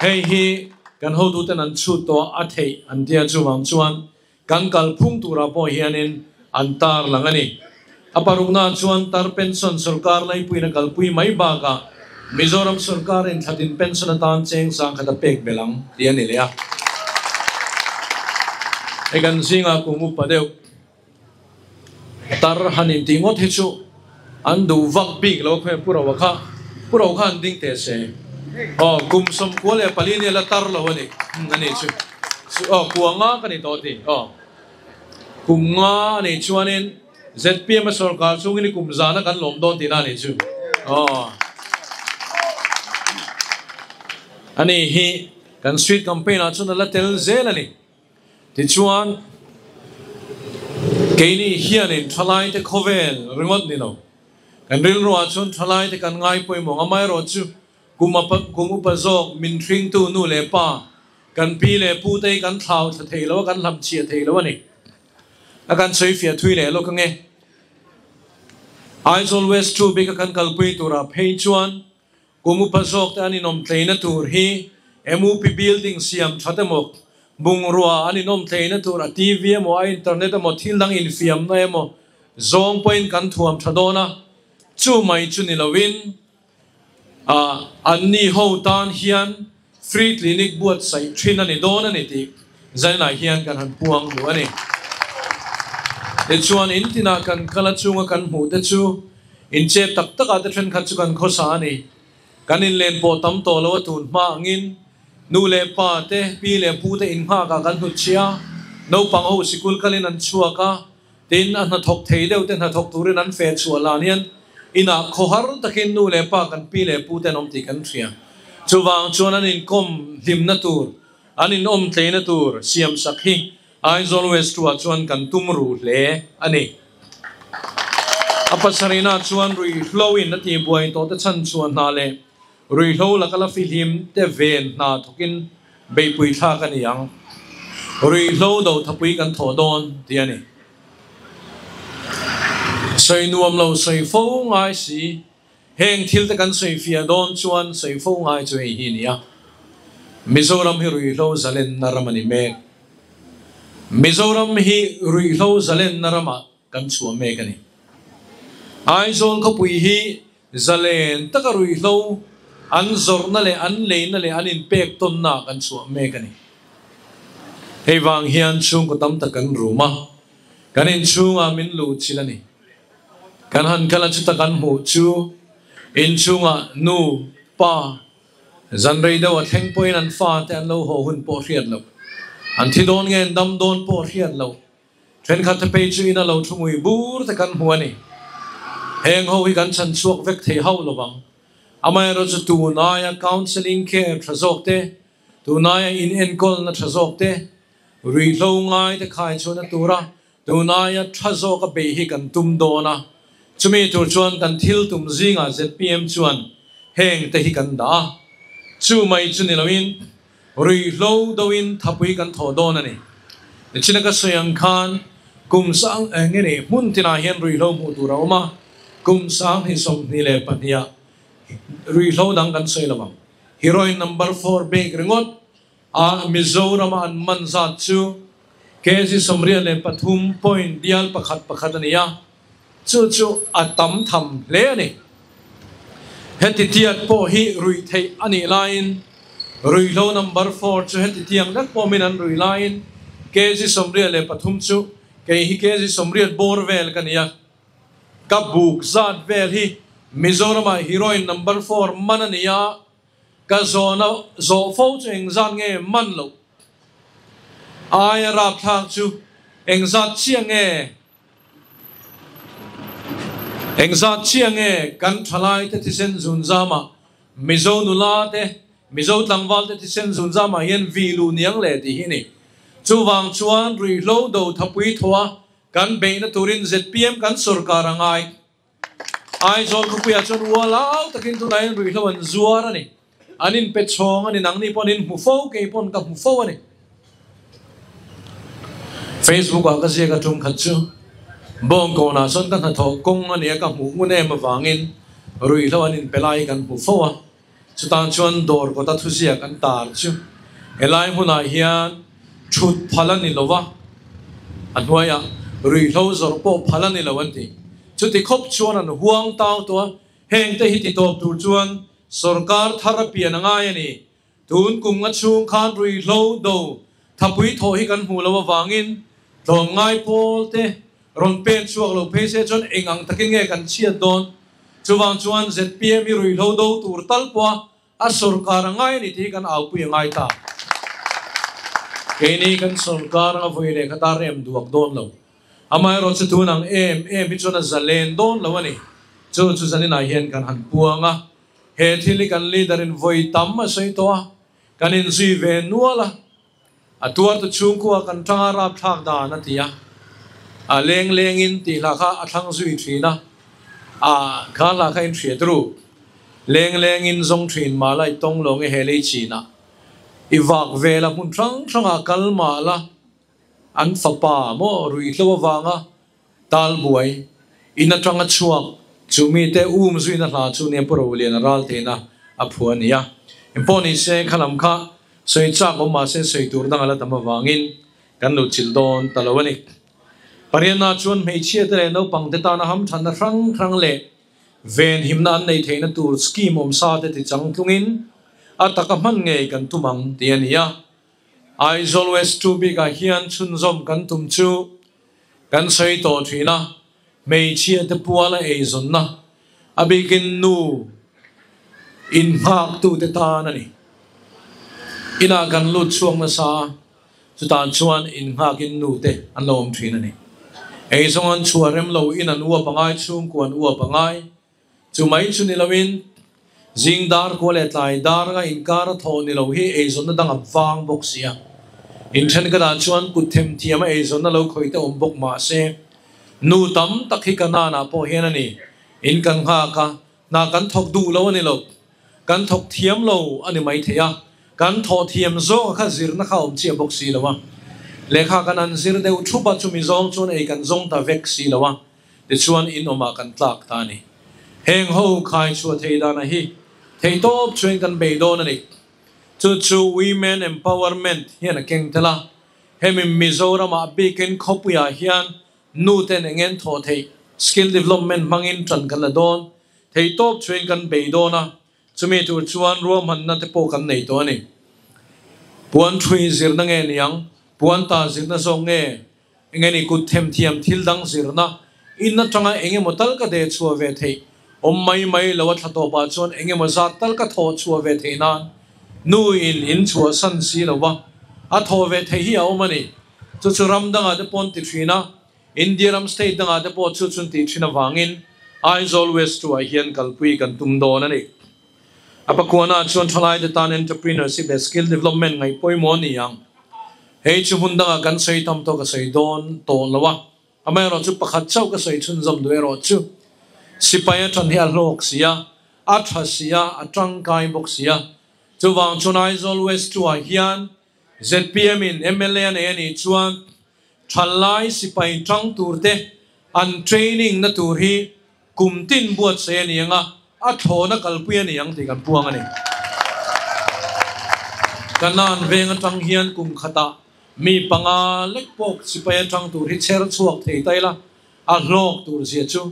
Hei hi kan hotuten an chhut tawh a theih an tia chuvang chuan kan kalphung turah pawh hianin an tarlang a ni. A paruknaah chuan tar pension sorkar laipuiin a kalpui mai bakah Mizoram sorkarin thlatin pension atan cheng sangkhat a pek belh ang tih a ni leh a. Hei kan zingah kum upa deuh tar han intih ngawt hi chu an duh vak bik lo a khawi Pu Roa kha Pu Roa kha an ding teh se. Aw kum 94 nia la tar lo a ni a ni chu. Aw kuanga ka ni tawh ti aw. Kum nga a nih chuanin zpm a sorkar chungin i kum zana kan lawm dawn tihna a nih chu. Aw. Ani hi kan street campaign ah chuan a la tel zel a ni. Tichuan keini hianin thalaite khawvel ringawt ni lo. Kan rilruah chuan thalaite kan ngai pawimawh ang amaherawhchu Kum kum upa zawk min hringtu nu leh pa, kan pi leh pu te hi kan thlau thla thei lo a, kan hlam chhiah thei lo a ni. A kan sawi fiah thui leh lawk ange. Aizawl West 2 bik a kan kalpui turah phei chuan kum upa zawk te an inawm tleina tur hi MUP building siam that emaw, bungrua an inawm tleina tur a TV emaw, a internet emaw, thil dang infiamna emaw zawng pawhin kan thuam tha dawn a, chu mai chu ni loin A, anni ho tan hian free clinic buatsaih thin a ni dawn a ni tih Zainah hian kan han puang duh a ni. Tichuan, in tinah kan kal a chunga kan hmuh te chu inchep tak takah te thenkhat chu kan khawsa a ni. Kan inlen pawh tam tawh lo a tun hma angin nu leh pa te, pi leh pu te innghakah kan hnutchhia, naupang ho sikul kalin an chhuak a, Tin, a hnathawk thei deuh te hnathawk turin an fe chhuah lan hian inah khawhar takin nu leh pa kan pi leh pu te an awm tih kan hria. Chuvang chuan an inkawm hlimna tur, an inawm tleina tur siamsak hi Aizawl West 2 ah chuan kan tum ru hle a ni. A pasarihna chuan ruihhlo in a tihbuai tawh te chhan chhuah hna leh ruihhlo laka la fihlim te ven hna thawkin Beihpui thlak a ni ang. Ruihhlo do thapui kan thawh dawn tih a ni. Sawi nuam lo sawi fo ngai si. Heng thil te kan sawi fiah dawn chuan sawi fo ngai chu hei hi a ni a. Mizoram hi ruihhlo zalenna ram a ni mek. Mizoram hi ruihhlo zalenna ramah kan chhuah mek a ni. Aizawl khawpui hi Zalen taka ruihhlo an zawrhna leh an leina leh an inpek tawnna ah kan chhuah mek a ni. Hei vang hian chhungkaw tam tak kan rum a, kan inchhungah min luh chilh a ni. Kan han kal a chuta kan hmuh chu inchhungah nu, pa, zan rei deuh a thleng pawhin an fate an lo haw hun pawh hriat loh, an thi dawn nge an dam dawn pawh hriat loh, Thenkhat te phei chu ina lo thu ngui bur te kan hmu a ni. Heng ho hi kan chhan chhuak vek thei hauh lo vang. Amaherawhchu tunaia counselling care tha zawk te, tunaia inenkawlna tha zawk te, ruihhlo ngai te khaichhuahna tura tunaia tha zawka beih hi kan tum dawn a. Chumi tur chuan kan thil tum zingah zpm chuan heng te hi kan dah a. Chu mai chu ni loin ruihhlo doin thapui kan thawh dawn a ni. Nichina ka sawi ang khan kum sang eng nge ni hmun tinah hian ruihhlo hmuh tur a awm a, kum 2022 ah ruihhlo dang kan sawi lo ang. Heroin number four bag ringawt a Mizoram a an man zat chu kg 83 point dial pakhat pakhat a ni a, chu chu a tam tham hle a ni. Heti tiat pawh hi ruih theih a nih laiin ruihhlo number four chu heti tiang vek pawh min an ruih laiin kg 83 chu kei hi kg 80 bawr vel ka ni a, ka buk zat vel hi Mizoram-ah heroin number four man a ni a, ka zawhna zawh fo chu engzat nge man loh aia rapthlak chu engzat chiah nge Engzat chiah nge kan thalai te thisen zun zamah Mizo nula te, Mizo tlangval te thisen zun zamah hian vi luh niang le tih hi a ni. Chuvang chuan ruihhlo do thapui thaw a kan beihna turin zpm kan sorkar a ngai. Aizawl khawpuiah chuan ual au takin tunah hian ruihhlo an zuar a ni. An inpe chhawng a ni, nangni pawh an inhmu fo, kei pawn ka hmu fo a ni. Facebook ah ka ziak a tum khat chu Bawngkawnah chuan ka hnathawh kawng a nia ka hmuh ngun em avangin ruihhlo an inpe lai kan hmu fo a, chutan chuan dawr kawta thuziak an tar chu helai hmunah hian thut phal a ni lo va, a hnuaiah ruihhlo zawrh pawh phal a ni lo an ti. Chuti khawp chuan an huang tau tawh a, hengte hi ti tawp tur chuan sorkar thar a pian a ngai a ni. Tun kum nga chhung khan ruihhlo do thapui thawh hi kan hmuh loh avangin tlawmngai pawl te rawn pen chhuak lo phei se chuan eng ang takin nge kan chhiat dawn? Chuvang chuan zpm hi ruihhlo do tur tal pawha a sorkar a ngai a ni tih hi kan aupui a ngai ta. Keini kan sorkar anga vawi leh kha ta rem duak dawn lo. Amaherawh chu tun ang em em hi chuan a zalen dawn lo a ni. Chu chu zaninah hian kan han puang a. He thil hi kan leader in vawi tam a sawi tawh a, kan inzui ve nual a, a tuartu chhungkua kan tanga rapthlak dan a ti a, a leng leng in tih hla kha a thlang zui thin a, a kha hla kha in hriat ru, leng leng in zawng thin mah la i tawng lo nge he lei chin ah i vak vel a hmun hrang hrang ah kal mah la an fapa maw ruihhlo avanga Tal buai, in atanga chhuak, chu mite um zuina hla chu nia Pu Rolian a ral theihna a phu a ni a. Engpawh ni se, kha lam kha sawi chak awm mahse sawi tur dang a la tam avangin kan lo chilh dawn ta lo a ni. Pariatna chuan hmeichhia te leh naupang te tana hamthanna hrang hrang leh venhimna an neih theihna tur scheme awm sa te ti chang tlungin a taka hman ngei kan tum ang tih a ni a. Aizawl West 2 bikah hian chhunzawm kan tum chu Kan sawi tawh thin a, hmeichhia te puala eizawnna, a bikin nu innghaktute tan a ni. Inah kan lut chhuak nasa a, chutah chuan innghakin nu te an lo awm thin a ni. Eizawng an chhuah rem lo, in an uap a ngai, chhungkua an uap a ngai. Chu mai chu ni loin, zing dar kua leh tlai dar anga inkar a thawh ni lo hi eizawnna dang a vang bawk si a. Inthen ka dan chuan kut themthiam a eizawnna lo khawih te awm bawk mah se, nu tam tak hi ka nanah pawh hian a ni. In kan nghak a, hna kan thawk duh lo a ni lo. Kan thawk thiam lo a ni mai thei a, kan thawh thiam zawk a kha zirna kha awm chiah bawk si lo a. Lehkha kan han zir deuh thup a, chumi zawng chuan ei kan zawng ta vek si lo a. Tichuan in awmah kan tlak ta a ni. Heng ho khai chhuah thei dana hi theihtawp chuan kan bei dawn a ni. Chu chu Women Empowerment hian a keng tel a, hemi Mizoramah bikin khawpuiah hian nu ten engen thawh theih skill development hmangin tan kan la dawn, theihtawp chuan kan bei dawn a, chumi tur chuan ruahmanna te pawh kan nei tawh a ni. Puan thui zirna nge niang, puan ta zirna zawk nge Enge ni kut themthiam thil dang zirna in atanga eng emaw tal ka deh chhuah ve theih awm mai mai lo a thla tawpah chuan eng emaw zat tal ka thawh chhuah ve theih nan nu in in chhuah san si lo va a thawh ve theih hi a awm a ni. Chu chu ram dangah te pawh an ti thin a, India ram state dangah te pawh chu chun tih thin avangin Aizawl West 2 ah hian kalpui kan tum dawn a ni. A pakuana chuan thalai te tan entrepreneurship leh skill development ngaih pawimawh a ni ang. Hei chu hmun dangah kan sawi tam tawh ka sawi dawn tawh lo a, amaherawhchu pakhat chauh ka sawi chhunzawm duh erawh chu sipai atang hi a hlawk si a, a tha si a, a tangkai bawk si a. Chuvang chuan Aizawl West 2 ah hian zpm in mla a nei a nih chuan thalai sipai tang tur te an training na tur hi kum tin buatsaih a ni ang a, a thlawna kalpui a ni ang tih kan puang a ni. Kanan veng atang hian kum khatah mi panga lek pawk sipai atang tur hi chher chhuak thei ta ila, a hlawk tur zia chu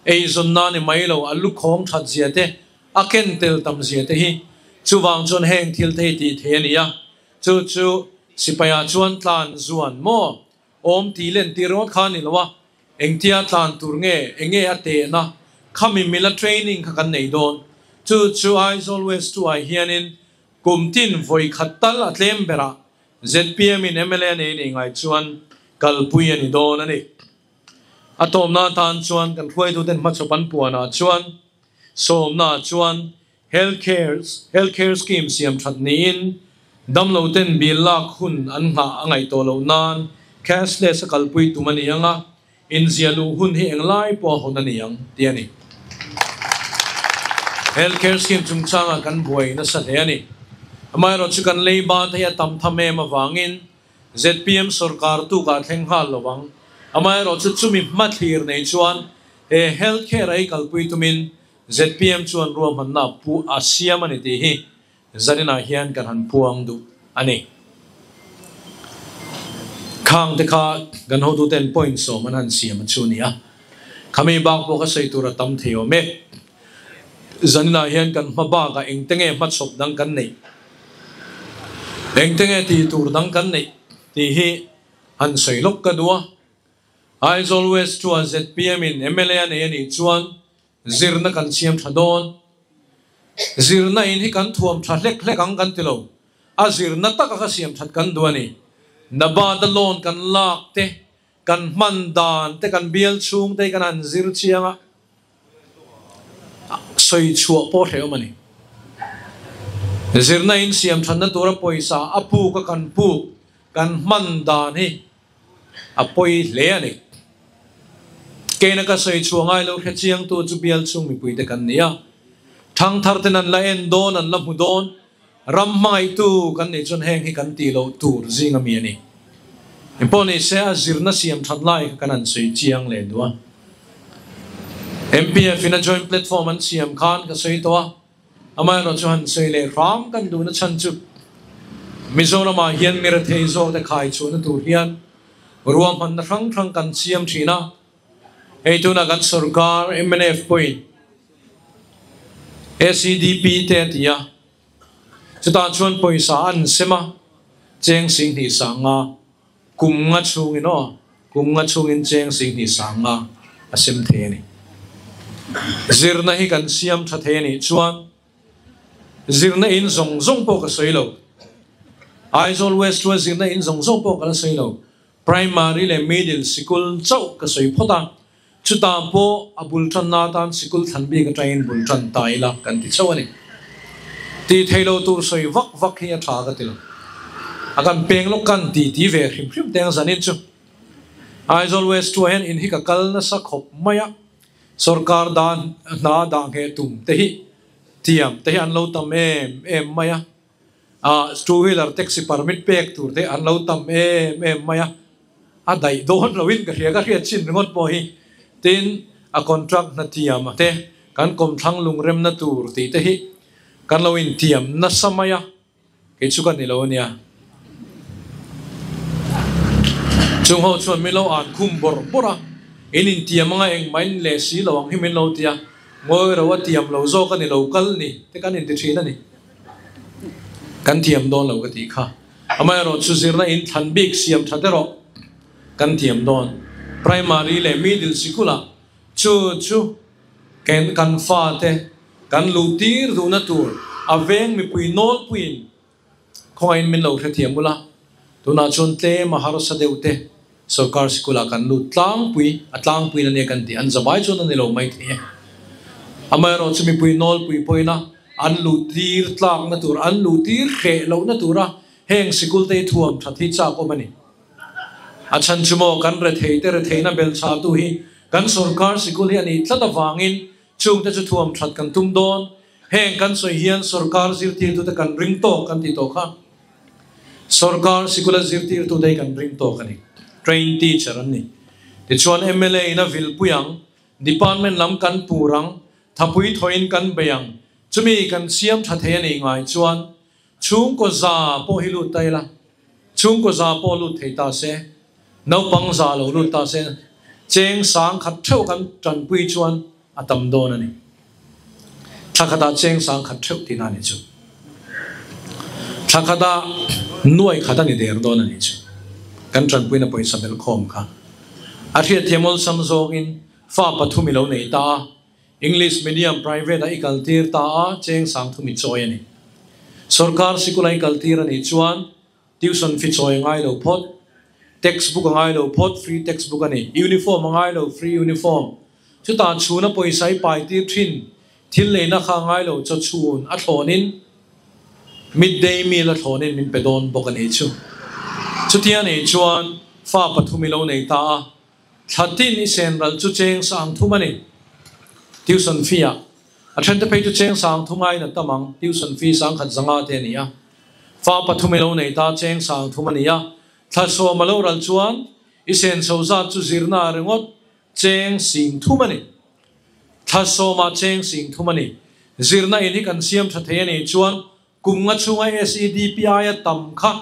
eizawnna ni mai lo, a lukhawng that zia te, a ken tel tam zia te hi chuvang chuan heng thil te hi tih thei a ni a, chu chu sipaiah chuan tlan zuan maw awm tih len tir ringawt kha a ni lo a, engtia tlan tur nge, enge a tehna, khami mila training kha kan nei dawn. Chu chu Aizawl West 2 ah hianin kum tin vawi khat tal a tlem berah zpm in mla nei nei ngai chuan kalpui a ni dawn a ni. A tawmna atan chuan kan hruaituten hmachhawp an puanah chuan sawmna chuan Health Care Health Care Scheme siam that niin damlo ten bill lak hun an nghah a ngaih tawh loh nan cashless a kalpui tum a ni ang a, inzia luh hun hi englai pawh a hawn a ni ang tih a ni. Health Care Scheme chungchangah kan buai nasa hle a ni. Amaherawhchu kan leiba te hi a tam tham em avangin zpm sorkar tukah thleng nghal lo ang. Amaherawhchu chumi hmathlir nei chuan he Health Care a i kalpui tumin zpm chuan ruahmanna pu a siam a ni tih hi zaninah hian kan han puang duh a ni. Khang te kha kan hotuten point sawm an han siam a chu a ni a. Khami bak pawh ka sawi tur a tam thei awm e. Zaninah hian kan hma bakah engte nge hmachhawp dang kan neih? Engte nge tih tur dang kan neih tih hi han sawi lawk ka duh a. Aizawl West chuan zpm in mla a nei a nih chuan zirna kan siam tha dawn. Zirna in hi kan thuam tha hlek hlek ang kan ti lo. A zirna taka ka siam that kan duh a ni. Nabada loan kan lak te, kan hman dan te, kan bial chhung te hi kan han zir chiang a, sawi chhuah pawh hreh awm a ni. Zirna in siam thatna tura pawisa a puk a kan puk, kan hman dan hi a pawi hle a ni. Keina ka sawi chhuah ngai lo hre chiangtu chu bial chhung mipuite kan ni a. Thangthar ten an la en dawn, an la hmu dawn, ram hmangaihtu kan nih chuan heng hi kan tih loh tur zing ami a ni. Engpawh ni se a zirna siam that lai kha kan han sawi chiang leh duh a. MPF in a joint platform an siam khan ka sawi tawh a. Amaherawh chu han sawi leh hram kan duhna chhan chu Mizoramah hian mirathei zawkte khai chhuahna tur hian ruahmanna hrang hrang kan siam thin a. Hei tunah kan sorkar mnf pawhin ACDP te a ti a, chutah chuan pawisa an sem a, cheng singhnih sanga kum nga chhungin aw, kum nga chhungin cheng singhnih sanga a sem thei a ni. Zirna hi kan siam tha thei a nih chuan zirna in zawng zawng pawh ka sawi lo. Aizawl West chuan zirna in zawng zawng pawh ka la sawi lo. Primary leh Middle sikul chauh ka sawi phawt a, chutah pawh a bul tanna atan sikul thlan bik atangin bul tan ta ila kan ti chauh a ni. Tih theih lo tur sawi vak vak hi a tha ka ti lo. A kan peng lawk kan ti ti ve hrim hrim teng zanin chu. Aizawl West 2 ah hian in hi ka kal nasa khawp mai a, sorkar dan hna dah ngheh tum te hi tiam te hi an lo tam em em mai a. Ah two wheeler taxi permit pek tur te an lo tam em em mai a, a daih dawn loin ka hria ka hriat chin ringawt pawh hi. Tin, a contract hna tiam te kan kawmthlang lungremna tur tih te hi kan lo intiam nasa mai a, kei chu ka ni lo ania. Chung ho chuan min lo an khum bawrh bawrh a, in intiam anga engmah in leh si lo ang hi min lo ti a, ngawi ro a tiam lo zawk a ni lo kal ni te kan inti thin a ni. Kan thiam dawn lo ka tih kha. Amaherawh chu zirna in thlan bik siam that erawh kan thiam dawn. Primary leh middle sikulah chu chu ken kan fate kan luh tir duhna tur a veng mipui nawlpuiin khawngaihin min lo hrethiam ula. Tunah chuan tlem a harsa deuh te sorkar sikulah kan lut tlangpui a tlangpuiin ania kan tih an zavai chuan a ni lo mai thei e. Amaherawh chu mipui nawlpui pawhin a. an luh tir tlakna tur, an luh tir hreh lohna tura heng sikul te hi thuam that hi chak awm a ni. A chhan chu maw kan rethei te retheihna belchhahtu hi kan sorkar sikul hi a nih tlat avangin chungte chu thuam that kan tum dawn. Heng kan sawi hian sorkar zirtirtute kan ring tawk kan tih tawh kha. Sorkar sikula zirtirtute hi kan ring tawk a ni. Trained teacher an ni. Tichuan mla in a vilpui ang, department lam kan pur ang, thapui thawiin kan bei ang, chumi kan siam tha thei a nih ngai chuan chhungkaw za pawh hi lut ta ila, chhungkaw za pawh lut thei ta se, naupang za lo lut ta se, cheng sang khat theuh kan tanpui chuan a tam dawn a ni. Thla khatah cheng sang khat theuh tihna a ni chu. Thla khatah nuai khat a ni der dawn a ni chu. Kan tanpuina pawisa bel khawm kha a hriatthiam awlsam zawngin fa pathum i lo nei ta a, English medium private a i kaltir ta a, cheng sang thum i chawi a ni. Sorkar sikul a i kaltir a nih chuan Tuition fee chawi a ngai lo phawt, textbook a ngai lo phawt, free textbook a ni, uniform a ngai lo, free uniform. Chutah chhuna pawisa i pai tir thin, thil leina kha a ngai lo, chaw chhun a thlawnin midday meal a thlawnin min pe dawn bawk a nih chu. Chutia nei chuan fa pathum i lo nei ta a, thla tin i sen ral chu cheng sang thum a ni. Tuition fee ah a then te phei chu cheng sang thum aiin a tam ang, tuition fee sang khat zanga te a ni a. Fa pathum i lo nei ta cheng sang thum a ni a, thla sawm a lo ral chuan i sen chho zat chu zirna ringawt cheng sing thum a ni. Thla sawmah cheng sing thum a ni. Zirna in hi kan siam tha thei a nih chuan kum nga chhunga SEDP aia tam kha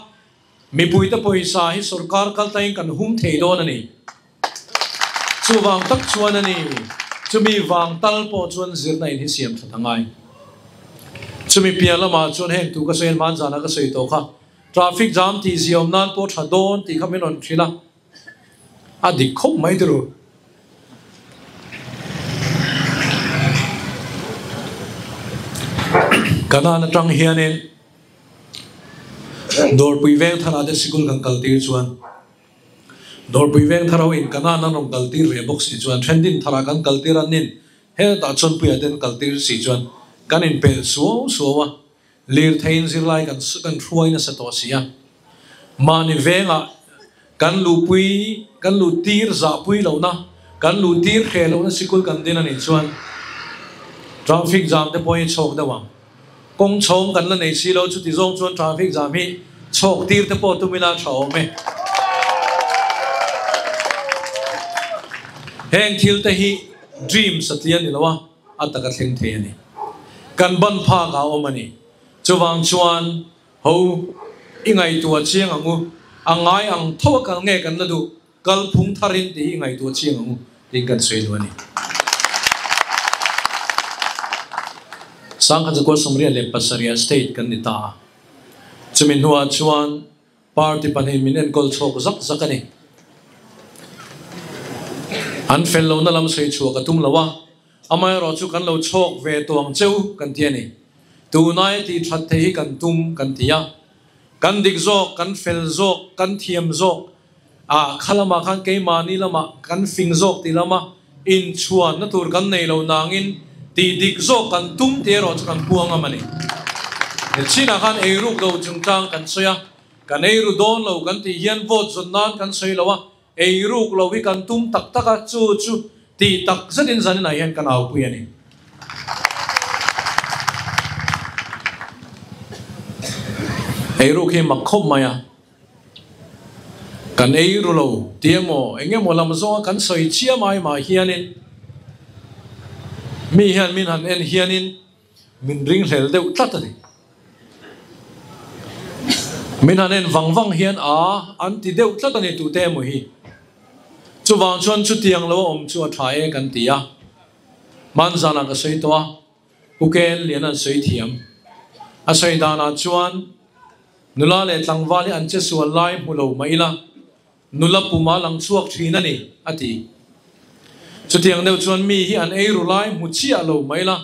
mipuite pawisa hi sorkar kaltlaiin kan hum thei dawn a ni. Chuvang tak chuan a ni, chumi vang tal pawh chuan zirna in hi siam that a ngai. Chumi piah lamah chuan heng tu ka sawi an hmanzana ka sawi tawh kha, traffic jam tih ziawm nan pawh tha dawn tih kha min rawn hrilh a, a dik khawp mai tiraw. Kanan atang hianin Dawrpui veng tharah te sikul kan kaltir chuan, Dawrpui veng thar ho in Kanan an rawn kaltir ve bawk si chuan Thendin tharah kan kaltir an nin hetah chuan puia ten kaltir si chuan kan inpelh suau suau a, lirtheiin zirlai kan kan hruai nasa tawh si a. Mahni vengah kan luhpui kan luh tir zahpui lohna kan luh tir hreh lohna sikul kan din a nih chuan traffic jam te pawh hi chhawk deuh ang. Kawng chhawng kan la nei si lo, chuti zawng chuan traffic jam hi chhawk tir te pawh tum ila tha awm e. Heng thil te hi dream satliah ni lo a, a taka thleng thei a ni. Kan ban phak ah awm a ni. Chuvang chuan ho i ngaihtuah chiang ang u, a ngai ang tho a kal nge kan la duh, kal phung tharin tih hi i ngaihtuah chiang ang u tiin kan sawi duh a ni. Sangkhat zakua 77 state kan ni ta a, chumi hnuah chuan party pahnih min enkawl chhawk zak zak a ni. An fel lohna lam sawi chhuah ka tum lo a, amaherawh chu kan lo chhawk ve tawh ang cheu kan ti a ni. Tunai tih that theih hi kan tum kan ti a, kan dik zawk, kan fel zawk, kan thiam zawk, A kha lamah khan keimahni lamah kan fing zawk tih lama inchhuanna tur kan nei lo nangin tih dik zawk kan tum tih erawh chu kan puang ngam a ni. Chinah khan eiruk lo chungchang kan sawi a, kan eiru dawn lo kan tih hian vote zawn nan kan sawi lo a, eiruk lo hi kan tum tak tak a, chu chu tih tak zetin zaninah hian kan aupui a ni. Eiruk hi mak khawp mai a. Kan ei ru lo ti emaw eng emaw lam zawnga kan sawi chiam ai mah hianin mi hian min han en hianin min ringhlel deuh tlat a ni. Min han en vang vang hian a an ti deuh tlat a ni tute emaw hi. Chuvang chuan chutiang lo a awm chu a tha e kan ti a. Hmanzanah ka sawi tawh a, Ukel lian an sawi thiam. A sawi danah chuan Nula leh tlangval hi an che sual lai hmu lo mah ila, nula pum a lang chhuak thin a ni, a ti. Chutiang deuh chuan mi hi an ei ru lai hmu chiah lo mah ila,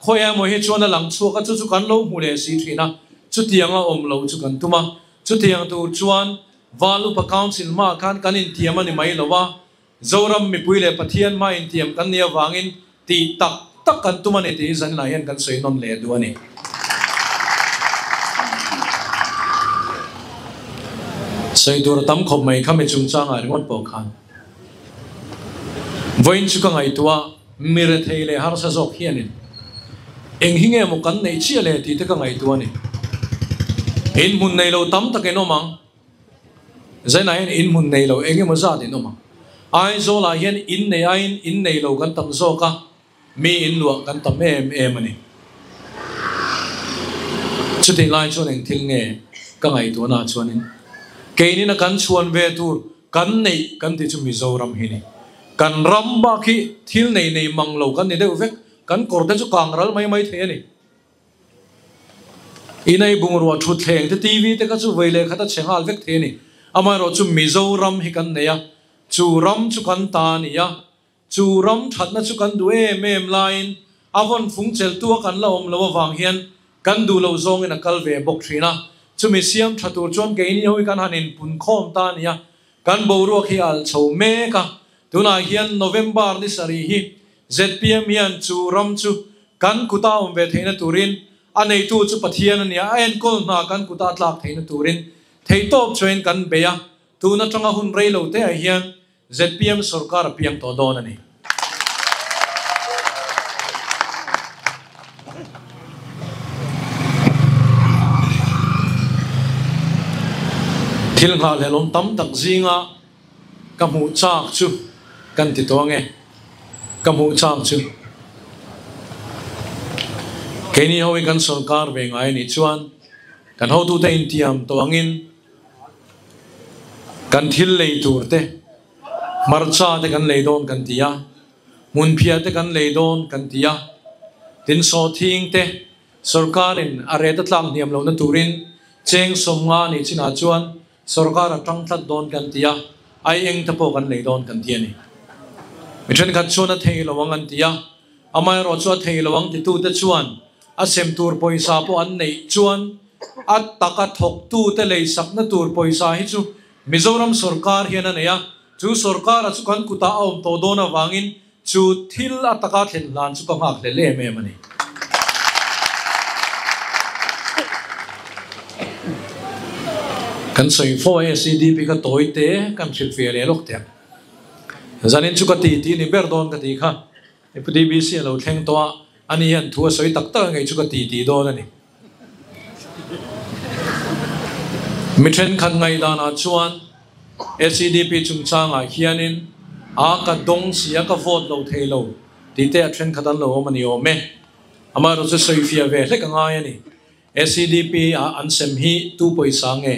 khawi emaw hi chuan a lang chhuak a, chu chu kan lo hmu leh si thin a, chutianga awm lo chu kan tum a. Chutiang tur chuan Val Upa Council hmaah khan kan intiam a ni mai lo a, Zoram mipui leh Pathian hma intiam kan nih avangin tih tak tak kan tum a ni tih hi zaninah hian kan sawi nawn leh duh a ni. Sawi tur a tam khawp mai kha mi chungchangah ringawt pawh khan vawiin chu ka ngaihtuah a, mi rethei leh harsa zawk hianin eng hi nge maw kan neih chiah le tih te ka ngaihtuah a ni. Inhmun nei lo tam tak in awm ang. Zainah hian inhmun nei lo eng emaw zat in awm ang. Aizawlah hian in nei aiin in nei lo kan tam zawk a, Mi in luah kan tam em em a ni. Chutih lai chuan eng thil nge ka ngaihtuahna chuanin keinin a kan chhuan ve tur kan neih kan tih chu Mizoram hi ni. Kan ram bak hi thil nei nei mang lo kan ni deuh vek, kan kawr te chu kang ral mai mai thei a ni. Inei bungrua thutthleng te TV te kha chu vei leh khat a chhe nghal vek thei a ni. Amaherawhchu Mizoram hi kan nei a, chu ram chu kan ta a ni a, Chu ram thatna chu kan duh em em laiin a vawn fung cheltua kan la awm lo avang hian kan duh loh zawngin a kal ve bawk thin a. Chumi siam tha tur chuan keini ho hi kan han inpun khawm ta a ni a, kan boruak hi a alh chho mek a. Tunah hian November ni sarih hi zpm hian chu ram chu kan kuta awm ve theihna turin a neitu chu Pathian a ni a, a enkawl hna kan kuta a tlak theihna turin theihtawp chuain kan bei a. Tun atanga hun rei lo te ah hian Zpm sorkar a piang tawh dawn a ni. Thil nghahhlelawm tam tak zinga ka hmuh chak chu kan ti tawh ange. Ka hmuh chak chu keini ho hi kan sorkar ve ngai a nih chuan kan hotute intiam tawh angin Kan thil lei tur te, hmarcha te kan lei dawn kan ti a, hmunphiah te kan lei dawn kan ti a, tin sawhthing te sorkarin a ret a tlak hniam lohna turin cheng sawmnga nih chinah chuan sorkar a tang tlat dawn kan ti a, ai eng te pawh kan lei dawn kan ti a ni. Mi thenkhat chuan a thei lo ang an ti a, amaherawh chu a thei lo ang titute chuan a sem tur pawisa pawh an neih chuan A taka thawktute leisakna tur pawisa hi chu Mizoram sorkar hian a nei a, chu sorkara chu kan kutah a awm tawh dawn avangin chu thil a taka thlen hlan chu ka nghak hlel em em a ni. Kan sawi fo a SEDP kha tawi te kan hrilh ve leh lawk teh ang. Zanin chu ka ti tih ni ber dawn ka tih kha. FDBC a lo thleng tawh a, ani hian thu a sawi tak tak a ngei chu ka ti tih dawn a ni. Mi thenkhat ngaihdanah chuan SEDP chungchangah hianin a ka dawng si a, ka vote lo thei lo tih te a thenkhat an lo awm a ni awm e. Amaherawhchu chu sawifiah ve hlek a ngai a ni. SEDP a an sem hi tu pawisa nge?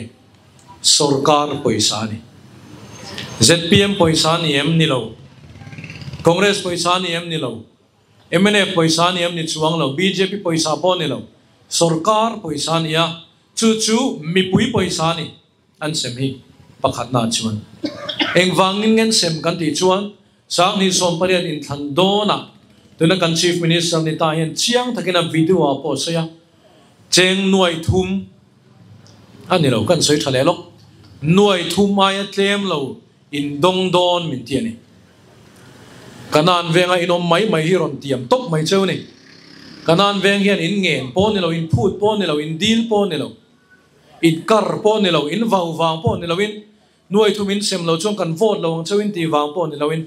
Sorkar pawisa a ni. Zpm pawisa ni em ni lo? Congress pawisa ni em ni lo? Mnf pawisa ni em ni chuang lo, bjp pawisa pawh ni lo, sorkar pawisa ni a, chu chu mipui pawisa ni an sem hi pakhatna chuan. Engvangin ngen sem kan tih chuan Sanghnih 18 inthlan dawnah tuna kan Chief Minister ni ta hian chiang takin a video ah pawh a sawi a, cheng nuai thum a ni lo, kan sawi tha leh lawk, nuai thum aia tlem lo In dawng dawn min ti a ni. Kanan venga in awm mai mai hi rawn tiam tawp mai cheu ni. Kanan veng hian in ngen pawh ni lo, in phut pawh ni lo, in dil pawh ni lo, in kar pawh ni lo, in vau vang pawh ni loin, nuai thum in sem lo chuan kan vote lo ang cheu in tih vang pawh ni loin,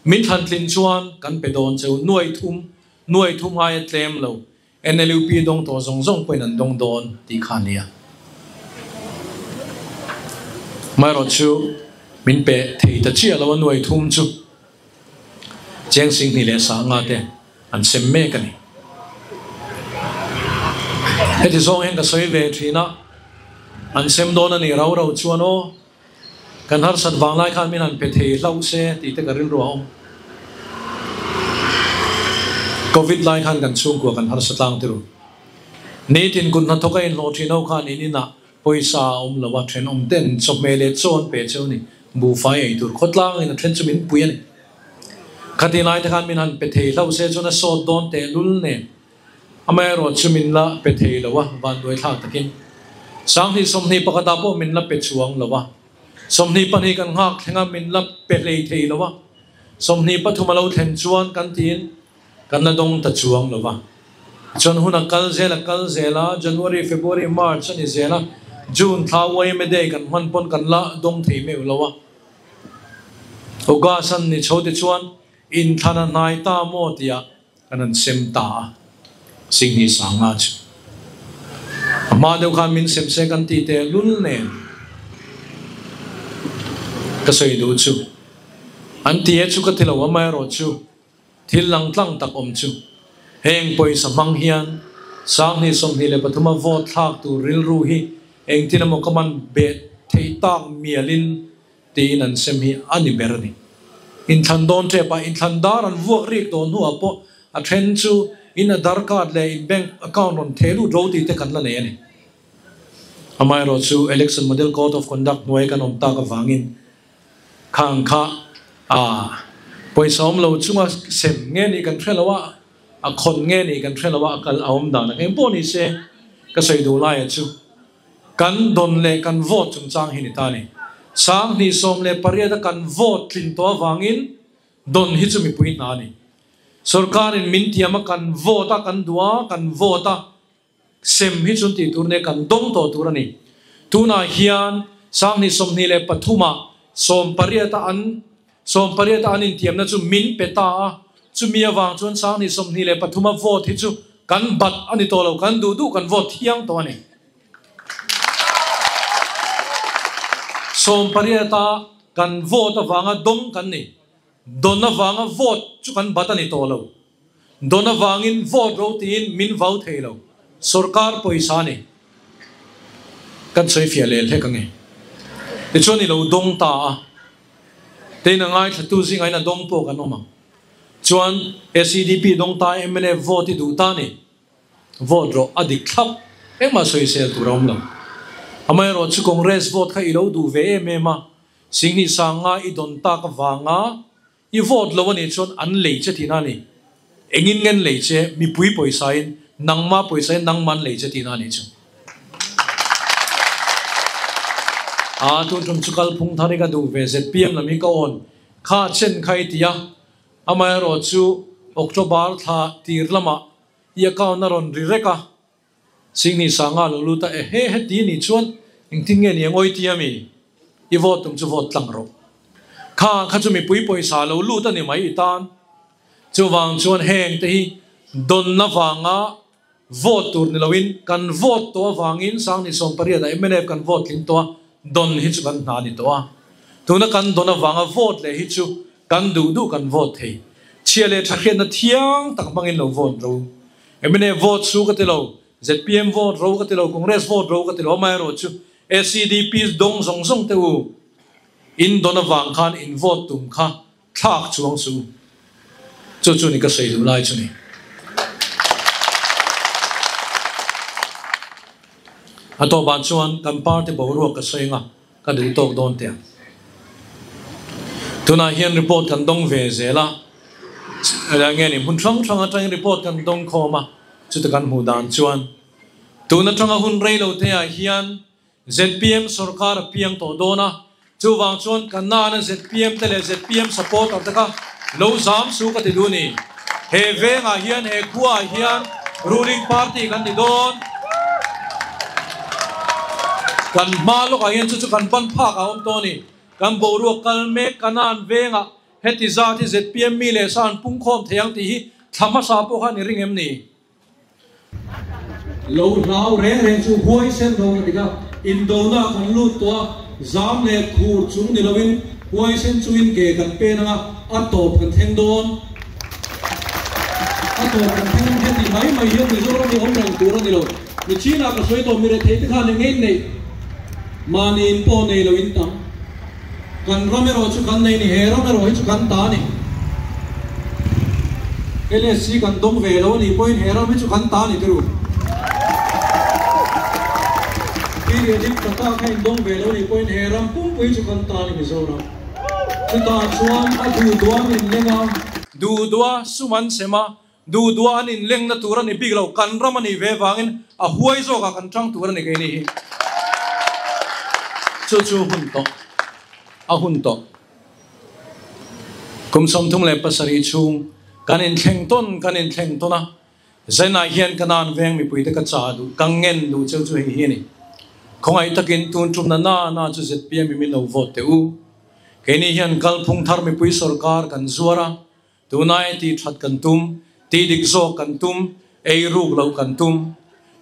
min thlan tlin chuan kan pe dawn cheu nuai thum, nuai thum aia tlem lo NLUP dawng tawh zawng zawng pawhin an dawng dawn tih kha a nia. Amaherawh chu min pe thei ta chiah lo a nuai thum chu cheng singhnih leh sanga te an sem mek a ni. Heti zawng hian ka sawi ve thin a, an sem dawn a nih rau rau chuan aw Kan harsat vang lai khan min han pe thei hlauh se tih te ka rilru a awm. Covid lai khan kan chhungkua kan harsa tlang tirh. Nitin kut hnathawk a inhlawh thin ho khan in inah pawisa a awm lo a, thenawm ten chawhmeh leh chaw an pe cheu ni. Buhfai ei tur khawtlangin a then chu min pui a ni. Khatih lai te khan min han pe thei hlauh se chuan a sawt dawn tehlul nen. Amaherawh chu min la pe thei lo a, vanduai thlak takin. 2021 ah pawh min la pe chuang lo a, 22 kan nghak thleng a min la pe hlei thei lo a, 23 a lo thlen chuan kan tiin kan la dawng ta chuang lo a. Chuan hun a kal zel a kal zel a, January, February, March a ni zel a, June thla YMA Day kan hman pawn kan la dawng thei meuh lo a. August an ni chho te chuan inthlan a hnai ta maw tia kan han sem ta a, Singhni Sanga chu. A hma deuh khan min sem se kan tih teh lul nen ka sawi duh chu. An ti e chu ka ti lo, amaherawhchu Thil langtlang tak awm chu heng pawisa hmang hian 2023 a vote thlak tur rilru hi engtin emaw ka man bet theih tak mialin tiin an sem hi a ni ber a ni. Inthlan dawn tep a, inthlan dar an vuak rik dawn hnuah pawh a then chu in Aadhar card leh in bank account rawn theh lut ro tih te kan la nei a ni. Amaherawhchu Election Model Code of Conduct hnuai kan awm tak avangin Khang kha a pawisa awm lo chunga sem nge nih kan hre lo a, a khawn nge nih kan hre lo a, a kal a awm dan ang eng pawh ni se ka sawi duh laia chu kan dawn leh kan vote chungchang hi ni ta ni. 2018 a kan vote tlin tawh avangin dawn hi chu mipui hna a ni. Sorkarin min tiam a kan vote a kan duh a kan vote a Sem hi chun tih tur nia kan dawng tawh tur a ni. Tunah hian 2023 ah 18 a an 18 a an intiamna chu min pe ta a, chumi avang chuan 2023 a vote hi chu kan bat a ni tawh lo, kan duh duh kan vote thiang tawh a ni. 18 a kan vote avanga dawng kan ni. Dawn avanga vote chu kan bat a ni tawh lo. Dawn avangin vote ro tiin min vau thei lo. Sorkar pawisa a ni. Kan sawi fiah leh hlek ange. Tichuan i lo dawng ta a. Tein a ngaithlatu zingain a dawng pawh kan awm ang. Chuan SEDP dawng ta mla vote i duh ta a ni. Vote rawh a dik thlap. Engmah sawisel tur a awm lo. Amaherawhchu Congress vote kha i lo duh ve em em a. 2005 i dawn tak avanga i vote lo a nih chuan an lei che tihna a ni. Engin ngen lei che, mipui pawisain, nangma pawisain nangma an lei che tihna a nih chu. A tun tum chu kalphung thar hi ka duh ve ZPM lam hi ka awn kha chen kha i ti a, amaherawhchu October thla tir lamah i account a rawn ri rek a, 2005 lo lut a, ehe heti anih chuan engtin nge ni ang awi tia mi? I vote tum chu vote tlang rawh. Kha kha chu mipui pawisa lo lut a ni mai i tan. Chuvang chuan heng te hi dawn avanga vote tur ni loin kan vote tawh avangin 2018 ah mnf kan vote tling tawh a, dawn hi chu kan hna a ni tawh a. Tuna kan dawn avanga vote leh hi chu kan duh duh kan vote thei. Chhia leh tha hriatna thiang tak hmangin lo vote ro. Mnf vote chu ka ti lo, zpm vote ro ka ti lo, Congress vote ro ka ti lo, amaherawh chu SEDP dawng zawng zawng te u in dawn avang khan in vote tum kha thlak chuang suh u. Chu chu ni ka sawi duh lai chu ni. A tawpah chuan kan party boruak ka sawi anga ka duh tawk dawn teh ang. Tunah hian report kan dawng ve zel a, nge ni hmun hrang hrang atangin report kan dawng khawm a, chuta kan hmuh dan chuan tun atanga hun rei lo te ah hian zpm sorkar a piang tawh dawn a, chuvang chuan kan nana zpm te leh zpm supporter te kha lo zam su ka ti duh ni. He vengah hian he khuaah hian ruling party kan ni dawn. Kan hma lawkah hian chu chu kan ban phak a awm tawh a ni. Kan boruak kal mek Kanan vengah heti zat hi zpm mi leh sa an pungkhawm thei ang tih hi thla hmasa pawh khan i ring em ni? Lo hlau reng reng chu huaisen ro ka dik a, indona kan lut tawh a, zam leh khur chung ni loin huaisen chungin ke kan pen ang a, a tawp kan thleng dawn. A tawp kan thleng ang heti mai mai hian Mizoram hi awm reng tur a ni lo. Mi chinah ka sawi tawh, mi rethei te khan eng ngein neih mahni in pawh nei lo in tam. Kan ram erawh chu kan nei ni, he ram erawh hi chu kan ta a ni. LSC kan dawng ve lo a nih pawhin he ram hi chu kan ta a ni tiru. Periodic tata kha in dawng ve lo a nih pawhin he ram pumpui chu kan ta a ni Mizoram. Chutah chuan a duh duah an inleng a. Duh duah sum an sem a, duh duah an inlengna tur a ni bik lo, kan ram a nih ve vangin a huai zawkah kan tang tur a ni keini hi. Chu chu hun tawh, a hun tawh. Kum 37 chhung kan inthleng tawn, kan inthleng tawn a, Zainah hian ka nan veng mipuite ka cha duh, ka ngen duh cheu chu hei hi a ni. Khongai takin tun tum na na na chu ZPM min lo vote te u. Keini hian kalphung thar mi pui sarkar kan zuara tunai ti that kan tum ti dik zo kan tum ei ruk lo kan tum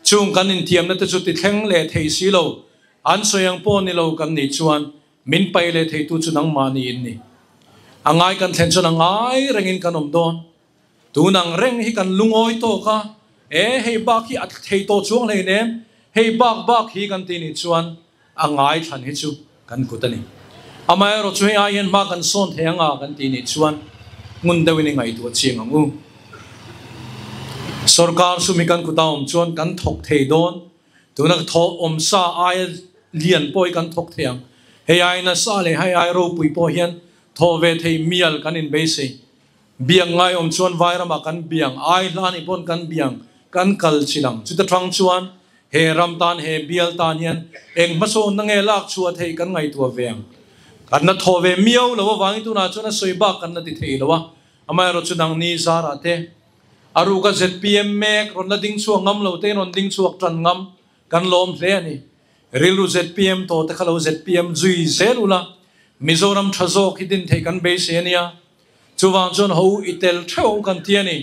chung kan in thiam na te chu ti thleng le thei si lo an soyang po ni lo kan ni chuan min pai le thei tu chu nang ma ni in ni angai kan thlen chuan angai rengin kan om don tunang reng hi kan lungoi to ka e hei bak hi at thei to chuang hlei nem hei bak bak hi kan ti ni chuan angai than hi chu kan kutani amai ro chu hei aien ma kan son theinga kan ti ni chuan ngun dewin ngai tu chiang angu sarkar su mi kan kutaom chuan kan thok thei don tunak tho om sa ai lian poi kan thok thiang hei ai na sa le hei ai ro pui po hian tho ve thei mial kan in be se biang ngai om chuan vairama kan biang ai lani pon kan biang kan kal chilang chuta thang chuan he ram tan he bial tan hian eng maso na nge lak chua thei kan ngai tua veng kan na tho ve miau lo wangi tu na chuan a soiba kan na ti thei lowa amai ro chunang ni zara te aruka ZPM mek ron la ding chuang ngam lo te ron ding chuak tran ngam kan lom hle ani rilu ZPM to te khalo ZPM zui zelula Mizoram thazo khidin thei kan be se ania chuwang chon ho itel theu kan tiani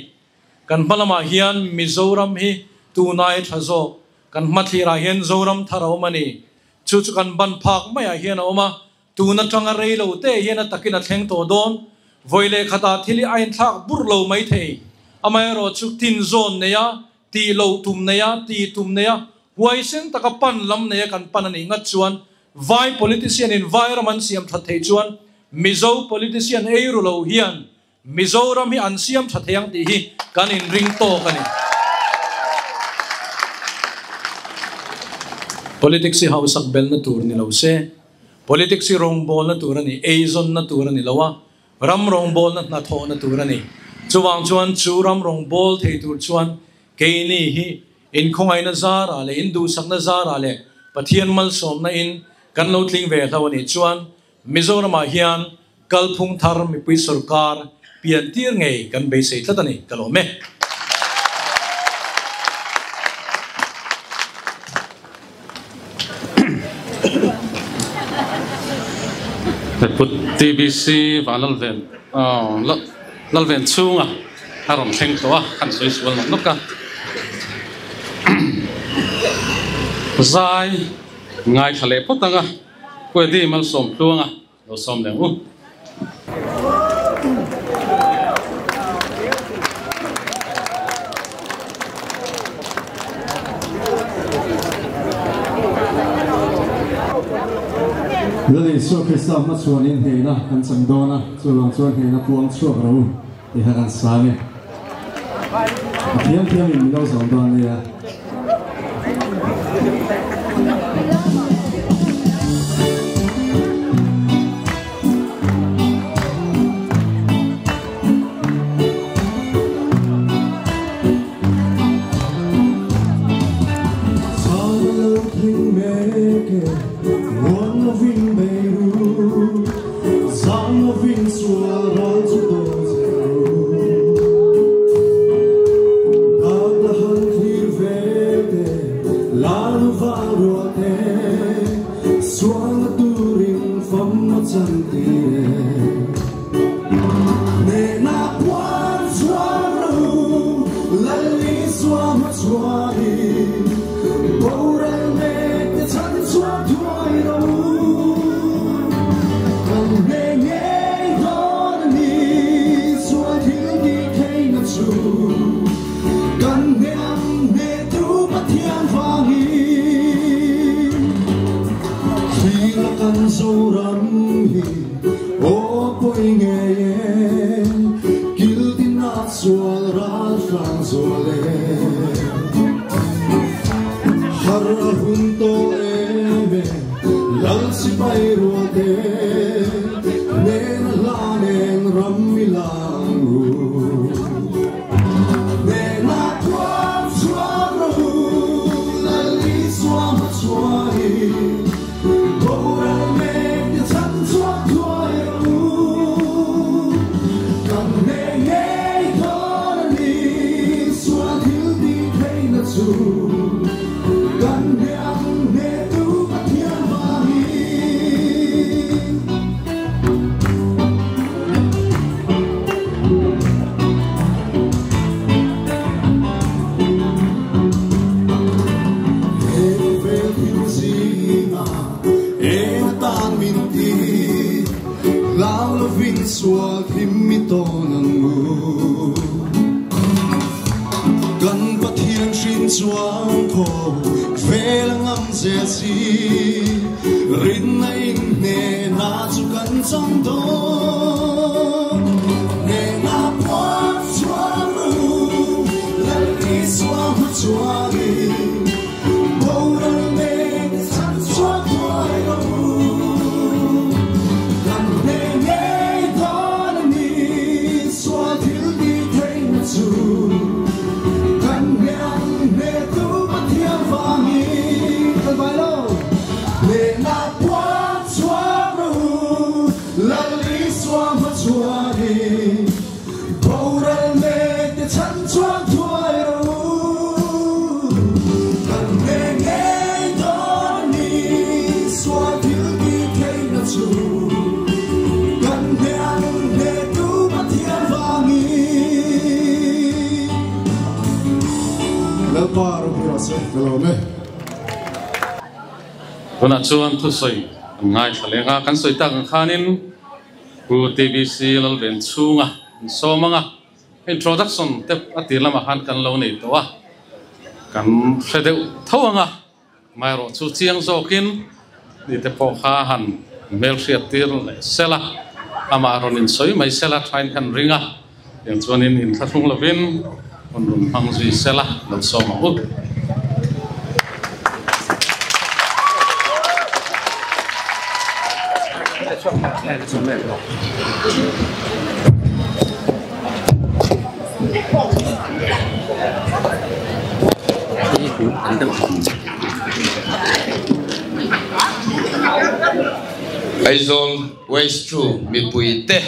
kan malama hian Mizoram hi tunai thazo kan mathira hian Zoram tharo mani chu chu kan ban phak mai a hian oma tuna tanga reilo te hian takina thleng to don voile khata thili ain thak burlo mai thei amai ro chu tin zon neya ti lo tum neya ti tum neya huaisen taka pan lam neya kan pan ani ngat chuan vai politician in vai raman siam tha thei chuan Mizo politician eiru lo hian Mizoram hi an siam tha theiang ti hi kan in ring to kani politics hi hausak bel na tur ni lo se politics hi rong bol na tur ani eizon na tur ani lowa ram rong bol na na tho na tur ani chuwang chuan chu ram rong bol thei tur chuan keini hi in khongai na zara le in du sak na zara le pathian mal som na in kan lo tling ve hlawani chuan Mizoram hian kalphung thar mi pui sarkar pian tir ngei kan be sei tlatani kalome put TBC vanal ven lalven chunga aron thleng to a kan soi sual nok nok ka zai ngai thale potanga kwedi mal som tluanga lo som leng u Lali so Krista ma chuan in heina kan chang dona chuang chuan heina puang chuak ro ti haran sange thiam thiam in lo zong don ya Gan Hlau lovin sual thim mi tawn ang u. Kan Pathian hrin chuan khaw vel a ngam zel si. Rinna in hnehna chu kan chang dawn. Hnehna puak chuan ru, Lal Isua hma chuanin. Boral mek chhan chhuak thuai lo u. Kan hneh ngei dawn a ni, sual thil tih theihna chu. Kan hneh ang hnehtu Pathian vangin kan vai lo. Hnehna puan chhuak rawh u, Lal Isua hma chuanin. Boral mek te chhan chhuak thuai rawh u. Kan hneh ngei dawn a ni, sual thil tih theihna chu. Kan hneh ang hnehtu Pathian vangin. Lalpa ropui rawh se, ka lawm e. Tunah chuan thusawi kan ngaithla leng a, kan sawi tak ang khanin Pu TBC Lalven chhunga an sawm ang a, introduction te a tir lamah khan kan lo nei tawh a, kan hre deuh tho ang a, amaherawh chu chiang zawkin ni te pawh kha han hmelhriat tir leh sel a, amah rawn insawi mai sel a, thain khan ring a, tiang chuanin inthlahrung lovin rawn rawn hmang zui sel a, lo sawm ang u. Aizawl West chu mipuite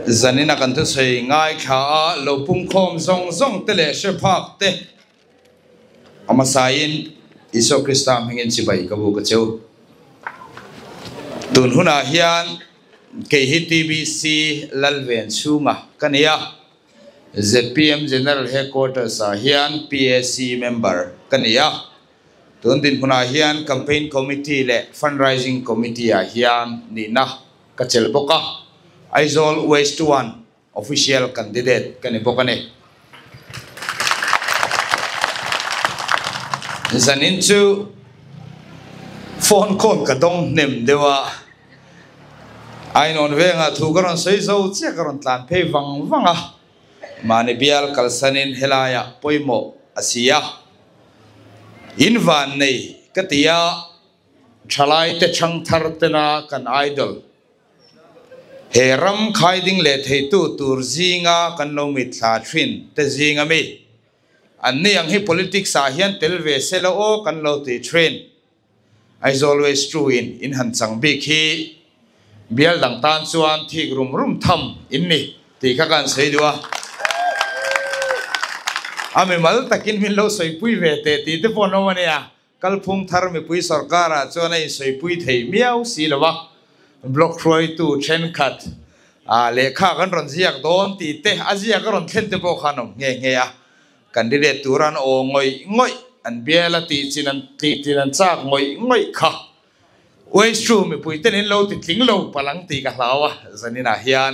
Zanina kan thusawi ngaithla a, lo pungkhawm zawng zawng te leh hre phak te a hmasain Isua Krista hmingin chibai ka bu ka cheu. Tun hunah hian kei hi TBC Lalven chhunga ka ni a, zpm General Headquarters ah hian PAC member ka ni a. Tun dinhmunah hian Campaign Committee leh Fundraising Committee ah hian nihna ka chelh bawk a, Aizawl West One Official Candidate ka ni bawk a ni. Zanin chu phone call ka dawng hnem deuh a, Ainawn vengah thu ka rawn sawi zo chiah ka rawn tlan phei vang vang a, mahni bial kalsanin helaiah pawimawh a si a, in van nei ka ti a. Thalaite chhangthar tena kan idol, he ram khaiding leh theitu tur zinga kan lo mitthla thin te zinga mi an ni ang hi politics ah hian tel ve se lo aw kan lo ti thin. Aizawl West True in in han chang bik hi bial dang tan chuan thik rum rum tham in ni tih kha ka han sawi duh a. A mimal takin min lo sawipui ve teh tih te pawh an awm a nia. Kalphung thar mipui sorkarah chuan a insawi-pui thei miau si lo a, block hruaitu thenkhat lehkha kan rawn ziak dawn tih te, a ziak a rawn thlen te pawh khan awm nghe nghe a. Candidate tura an aw ngawih ngawih, an bial a tih chin an tih chin an chak ngawih ngawih kha. Waste chu mipui ten in lo ti tling lo palh ang tih ka hlau a, zaninah hian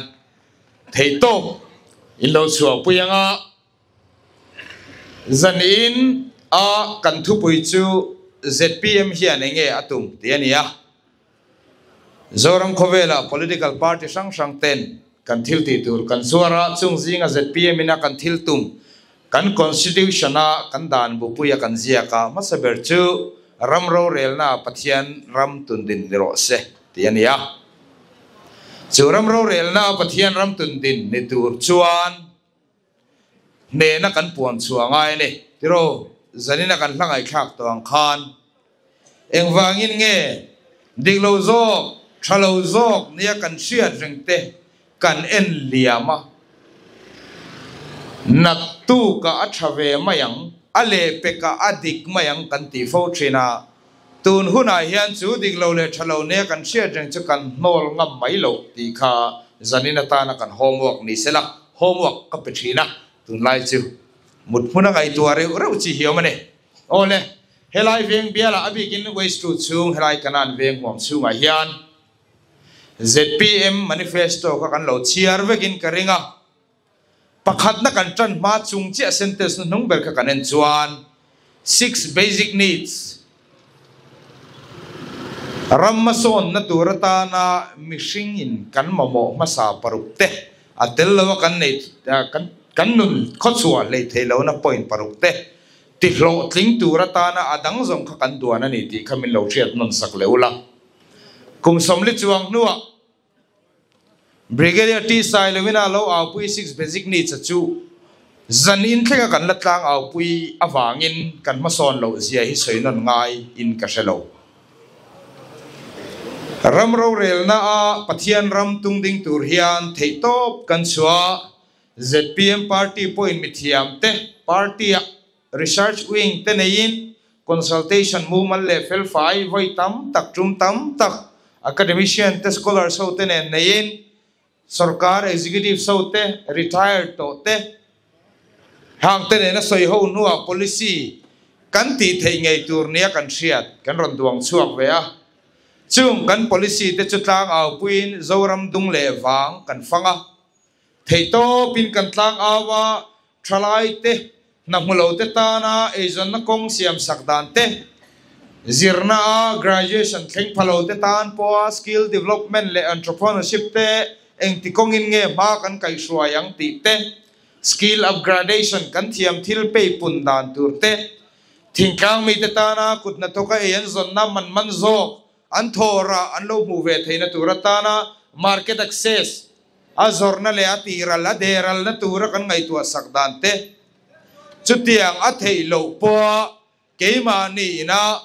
theihtawp in lo chhuahpui ang a. Zanin a kan thupui chu zpm hian eng nge a tum tih a ni a. Zoram khawvela political party hrang hrang ten kan thil tih tur kan zuar a, chung zinga zpm in a kan thil tum kan constitution a kan dan bupui a kan ziak a, hmasa ber chu ram rorelna Pathian ram tundin ni rawh se tih a ni a. Chu ram rorelna Pathian ram tundin ni tur chuan Hnehna kan puan chhuah ngai a ni. Tiraw, zanina kan hla ngaihthlak tawh ang khan engvangin nge dik lo zawk, tha lo zawk nia kan hriat reng te kan en liam a, naktukah a tha ve mai ang, a lehpekah a dik mai ang kan tih fo thin a, tun hunah hian chu dik lo leh tha lo nia kan hriat reng chu kan hnawl ngam mai loh tih kha zanin atana kan homework ni se la. Homework ka pe thin a, tunlai chu mut hmun a ngaihtuah reuh reuh chi hi awm a ni. Aw le, helai veng bialah a bikin Waste Road chhung helai Kanan veng huam chhungah hian ZPM manifesto kha kan lo chhiar vekin ka ring a. Pakhatna kan tan hma chung chiah sentence hnuhnung ber kha kan en chuan six basic needs ram hmasawnna tur atana mihring in kan mamawh hmasa paruk te a tel lo a kan nei kan nun khawchhuah hlei thei lohna point paruk te tihlawhtling tur atana a dang zawng kha kan duan a ni tih kha min lo hriat nawn sak leh ula. Kum sawmli chuang hnuah Brigadier T Sailovina lo aupui six basic needs a chu zan in thlenga kan la tlang aupui avangin kan hmasawn loh zia hi sawi nawn ngai in ka hre lo. Ram rorelna a Pathian ram tung ding tur hian theihtawp kan chhuah ZPM party pawhin mithiam te party ah Research Wing te neiin consultation mumal leh felfai vawi tam tak tum tam tak academician te scholars ho te nen neiin sorkar executives ho te retired tawh te hang te nena sawi ho hnuah policy kan tih theih ngei tur nia kan hriat kan rawn duang chhuak ve a. Chung kan policy te chu tlangau puiin Zoram dung leh vang kan fang a. Theihtawpin kan tlangau a, thalaite hna hmu lo te tana eizawnna kawng siam sak dan te, zirna a graduation thleng pha lo te tan pawha skill development leh entrepreneurship te engti kawngin nge hma kan kaihhruai ang tih te, skill upgradation kan thiam thil pei pun dan tur te, thingtlang mite tana kut hnathawka ei an zawnna man man zawk an thawrah an lo hmuh ve theihna tur atana market access a zawrhna leh a tihral a deralna tura kan ngaihtuah sak dan te chutiang a theih loh pawha keimahni ina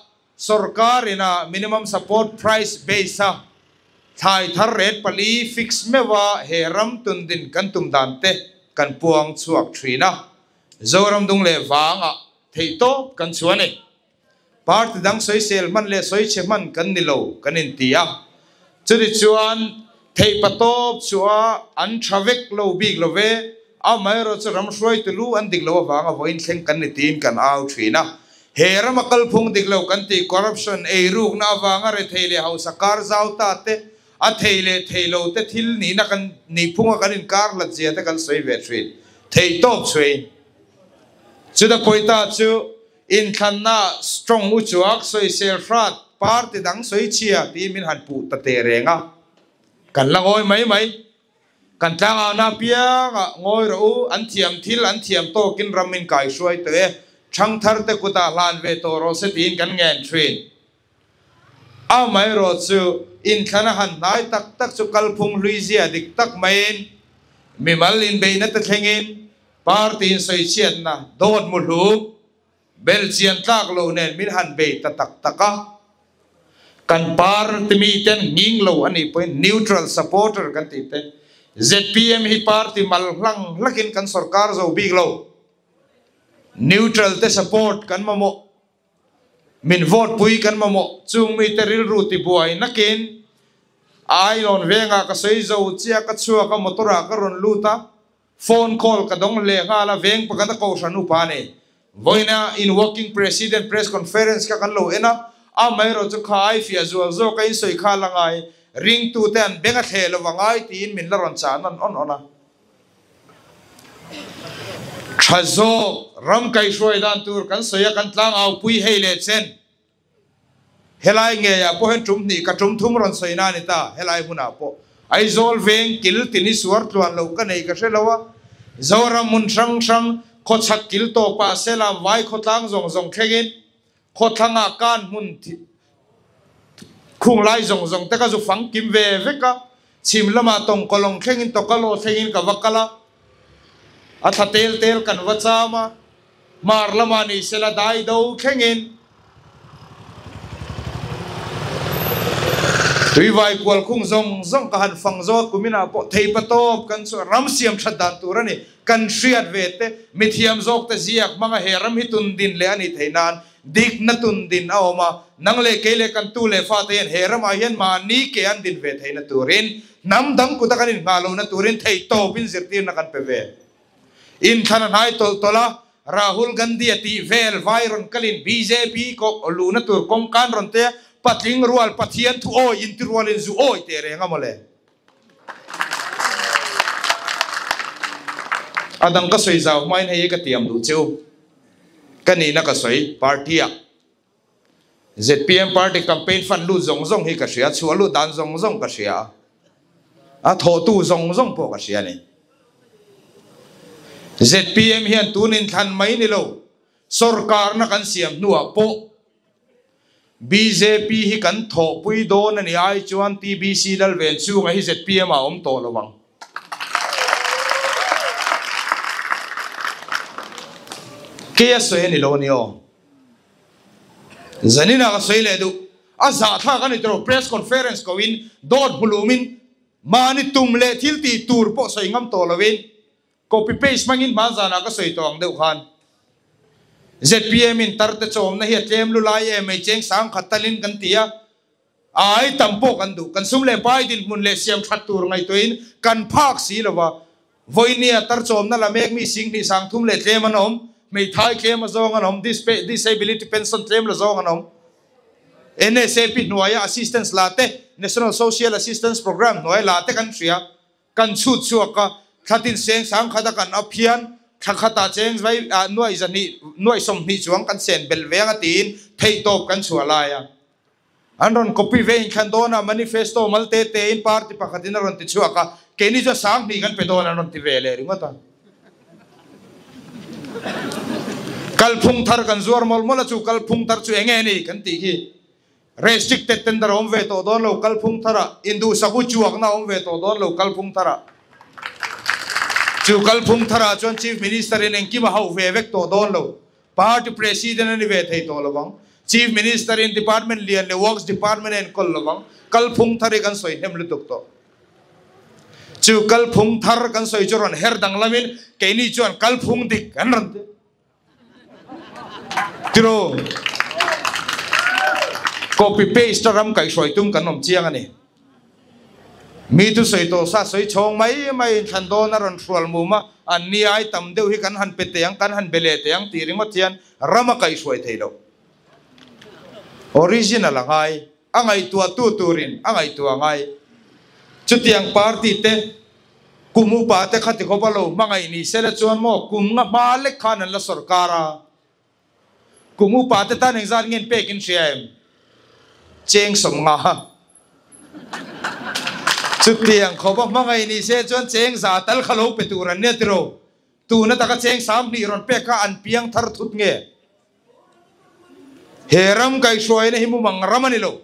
sorkar ina minimum support price base a thlai thar rate pali fix meuha he ram tundin kan tum dan te kan puang chhuak thin a, Zoram dung leh vangah theihtawp kan chhuah a ni. Party dang sawisel hman leh sawichhe hman kan ni lo kan inti a, chuti chuan theihpatawp chu a an tha vek lo bik lo ve, amaherawh chu ram hruaitu lu an dik lo avanga vawiin thleng kan ni tiin kan au thin a. He rama kalphung dik lo kan tih corruption eirukna avanga rethei leh hausa kar zau ta te, a thei leh thei lo te thil nihna kan nihphunga kan inkar hlat zia te kan sawi ve thin theihtawp chhuain. Chuta pawita chu Inthlanna strong u chuak sawisel hrat party dang sawi chhia tiin min han puh ta teh reng a, kan la ngawi mai mai. Kan tlangauhna apiangah ngawi rawh u, an thiam thil an thiam tawkin ram in kai hruai tawh e, thangthar te kutah hlan ve tawh rawh se tiin kan ngen thin. Amaherawh chu inthlana han hnai tak tak chu kalphung hlui zia dik tak maiin mimal inbeihna te thlengin Party in sawichhiatna dawt muhlum belchian tlak loh nen min han bei ta tak tak a, kan party miten nghing lo a nih pawhin neutral supporter kan tih te, zpm hi party mal hlang hlakin kan sorkar zo bik lo, neutral te support kan mamawh, min vote pui kan mamawh, chung mite rilru tibuai nakin Ailawn vengah ka sawi zo chiah ka chhuak a motor ah ka rawn lut a, Phone call ka dawng leh nghal a, veng pakhat a kohhran upa a nei. Vawiina in working president press conference kha kan lo en a, amaherawh chu kha ai fiah zual zawk a insawi kha la ngai, ringtute an beng a thleh lo va ngai tiin min la rawn chah nawn awn awn a. Tha zawk, ram kaihhruai dan tur kan sawi a, kan tlangau pui hei leh chen. Helai ngeiah pawh hian tum hnih ka tum thum rawn sawi na a ni ta, helai hmunah pawh Aizawl veng kil tin hi suar tluan loh ka nei ka hre lo a, Zoram hmun hrang hrang khawchhak kil tawpah Selam vai khawtlang zawng zawng thlengin khawthlangah kan hmun khung lai zawng zawng te ka zu fang kim ve vek a, chhim lamah tawngkawlawng thlengin tawkalaw thlengin ka va kal a, a thla tel tel kan va cham a. Hmar lamah ni sela dai do thlengin tuivai kual khung zawng zawng ka han fang zawk a, kuminah pawh theipa tawp kan chu ram siam that dan tur a ni. Kan hriat ve te, mithiam zawk te ziak hmanga he ram hi tun din leh a nih theih nan dikna tun din a awm a, nang leh kei leh kan tu leh fate hian he ramah hian mahni ke an din ve theihna turin hnam dang kuta kan inghah lohna turin theihtawpin zirtirna kan pe ve. Inthlan a hnai tawlh tawlh a, Rahul Gandhi a tih vel vai rawn kalin bjp ko luhna tur kawngkan rawn te a, Patling rual Pathian thu awi inti rualin zu awi teh reng a mawle. A dang ka sawi zau hmain hei hi ka tiam duh cheu. Ka nihna ka sawi party ah ZPM party campaign fund lut zawng zawng hi ka hria, chhuah lut dan zawng zawng ka hria a, a thawhtu zawng zawng pawh ka hria a ni. ZPM hian tun inthlan mai ni lo, sorkarna kan siam hnuah pawh Bjp hi kan thawhpui dawn a ni ai chuan TBC Lalvenchhunga hi ZPM ah a awm tawh lo ang. Kei a sawi a ni lo a ni aw. Zaninah ka sawi leh duh. A zahthlak a ni tawh lo. Press conference ko in dawt hmulum in mahni tum leh thil tih tur pawh sawi ngam tawh lo in copy paste hmangin hmanzanah ka sawi tawh ang deuh khan ZPM in tar te chawmna hi a tlem lu lai em mai cheng sang khat talin kan ti a, ai tam pawh kan duh. Kan sum leh pai dinhmun leh siam that tur ngaihtuahin kan phak si lo va, vawinia tar chawmna la mek mi sing hnih sang thum leh tlem an awm, hmeithai tlem a zawng an awm, disability pension tlem la zawng an awm. NSAP hnuaia assistance la te, National Social Assistance Programme hnuaia la te kan hria. Kan chhut chhuak a, thlatin seng sang khata kan up hian thla khatah cheng vai ah nuaih zahnih, nuaih sawmhnih chuang kan sen belh ve anga tiin theihtawp kan chhuah lai a. An rawn copy ve inthlan dawn a, manifesto mal te te in party pakhatin a rawn ti chhuak a, keini chuan sanghnih kan pe dawn an rawn ti ve leh ringawt a. Kalphung thar kan zuar mawlh mawlh a, chu kalphung thar chu enge ni kan tih khi. Restricted tender a awm ve tawh dawn lo kalphung tharah, induhsak u chuakna a awm ve tawh dawn lo kalphung tharah. Chu kalphung tharah chuan Chief Minister in engkim a hauh ve vek tawh dawn lo. Party President a ni ve thei tawh lovang. Chief Minister in Department lian leh Works Department a enkawl lovang. Kalphung thar hi kan sawi hnem lutuk tawh. Chu kalphung thar kan sawi chu rawn her danglamin keini chuan kalphung dik kan rawn ti. Tiraw? Copy paste a ram kaihhruai tum kan awm chiang a ni. Mi chu sawi tawh sa sawi chhawng mai mai in thlan dawn a rawn hrual mum a, an ni ai tam deuh hi kan han pe teh ang, kan han be leh teh ang tih ringawt hian ram a kaihhruai thei loh. Original a ngai. A ngaihtuahtu turin a ngaihtuah ngai. Chutiang party te kum upa te khati khawp a lo hmangaih ni sela chuan maw kum nga hma lek khan an la sawrkar a. Kum upa te tan engzat ngen pek in hria em? Cheng sawm nga. Chutiang khawp a hmangaih ni se chuan cheng za tal kha lo pe tur an nia tiraw? Tuna taka cheng sam hnih rawn pek kha an piang thar thut nge? He ram kaihhruaina hi mumang ram a ni lo.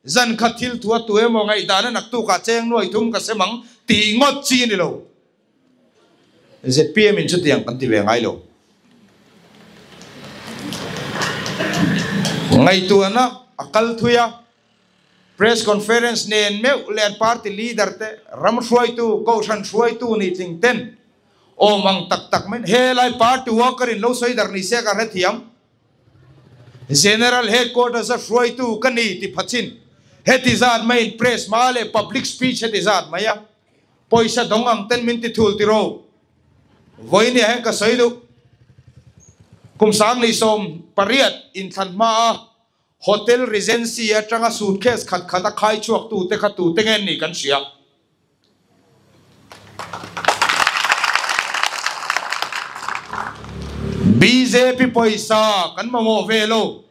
Zan khat thil thu a tu emaw ngaihdana naktukah cheng nuai thum ka sem ang tih ngawt chi a ni lo. ZPM in chutiang kan ti ve ngai lo. Ngaihtuahna a kal thui a, press conference nen meuh leh an party leader te, ram hruaitu, kohhran hruaitu nih tling ten Awm ang tak tak mai. He lai party worker in lo sawi dar ni se ka hrethiam. General headquarters a hruaitu ka ni ti phachin. Heti zat mai in press hma leh public speech heti zat mai a. Pawisa dawng ang ten min ti thul ti ro. Vawinia hian ka sawi duh. Kum 2018 inthlan hma a Hotel Regency atanga suitcase khat khat a khai chhuak tu te kha tu te nge ni kan hria. Bjp pawisa kan mamawh ve lo.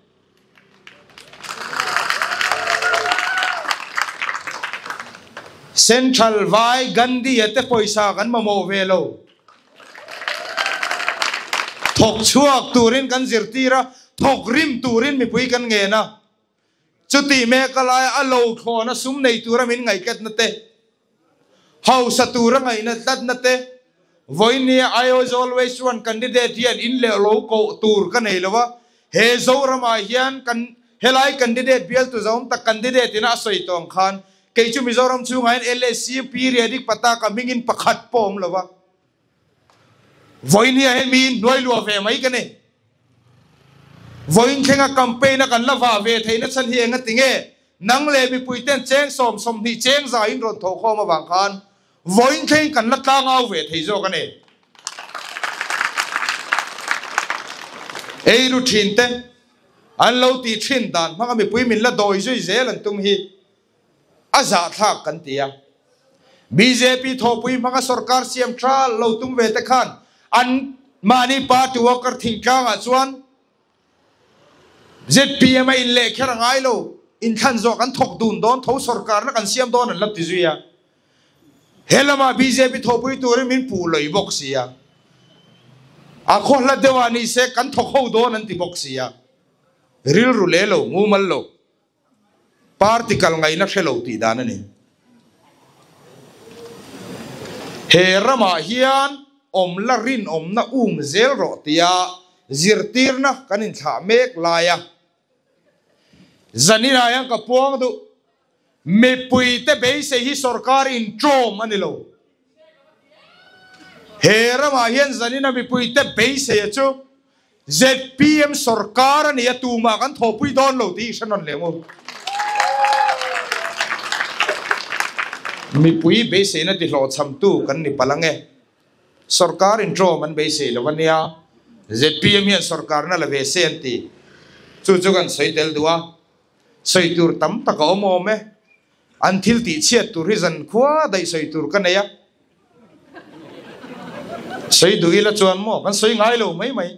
Central vai Gandhi a te pawisa kan mamawh ve lo. Thawk chhuak turin kan zirtir a, thawk rim turin mipui kan ngen a. Chutih mek a laia a lo thlawn a sum nei tura min ngaihkatna te, hausa tura ngaihna tlatna te, vawinia Aizawl West One candidate hian in leh lo koh tur ka nei lo a, he Zoramah hian kan helai candidate bialtu zawm tak candidate ina a sawi tawng khan kei chu Mizoram chhungah hian LSC periodic pata ka hmingin pakhat pawh awm lo a. Vawinia hian miin hnuai luah ve mai ka ni. Vawiin thlenga campaign a kan la vah ve theihna chhan hi enga ti nge? Nang leh mipui ten cheng sawm 20 cheng za in rawn thawh khawm avang khan vawiin thlengin kan la tlang au ve thei zawk a ni. Eiru thin te. An lo tih thin dan hmanga mipui min la dawi zui zel an tum hi a zahthlak kan ti a. Bjp thawhpui hmanga sorkar siam tha lo tum ve te khan an mahni party worker thingtlangah chuan zpm a inleh kher a ngai lo, inthlan zawh kan thawk dun dawn tho sorkarna kan siam dawn an la ti zui a. He lamah bjp thawhpui turin min puh lawih bawk si a, a khaw hla deuhah ni se kan thawk ho dawn an ti bawk si a, rilru leh lo, mumal lo, party kal ngaihna hre lo tih dan a ni. He ramah hian awm la rinawmna um zel rawh tia zirtirna kan inthlah mek lai a, zaninah hian ka puang duh. Mipuite beisei hi sorkar in tlawm a ni lo. He ramah hian zanina mipuite beisei a chu zpm sorkar a ni a, tumah kan thawhpui dawn lo tih i hre nawn leh ngu. Mipui beiseina tihlawhchhamtu kan ni palh ang e. Sorkar in tlawm an beisei lo a nia, zpm hian sorkarna la ve se an ti. Chu chu kan sawi tel duh a. Sawi tur tam tak a awm awm e. An thil tih chhiat tur hi zan khua daih sawi tur ka nei a. Sawi duh ila chuan maw kan sawi ngai lo mai mai.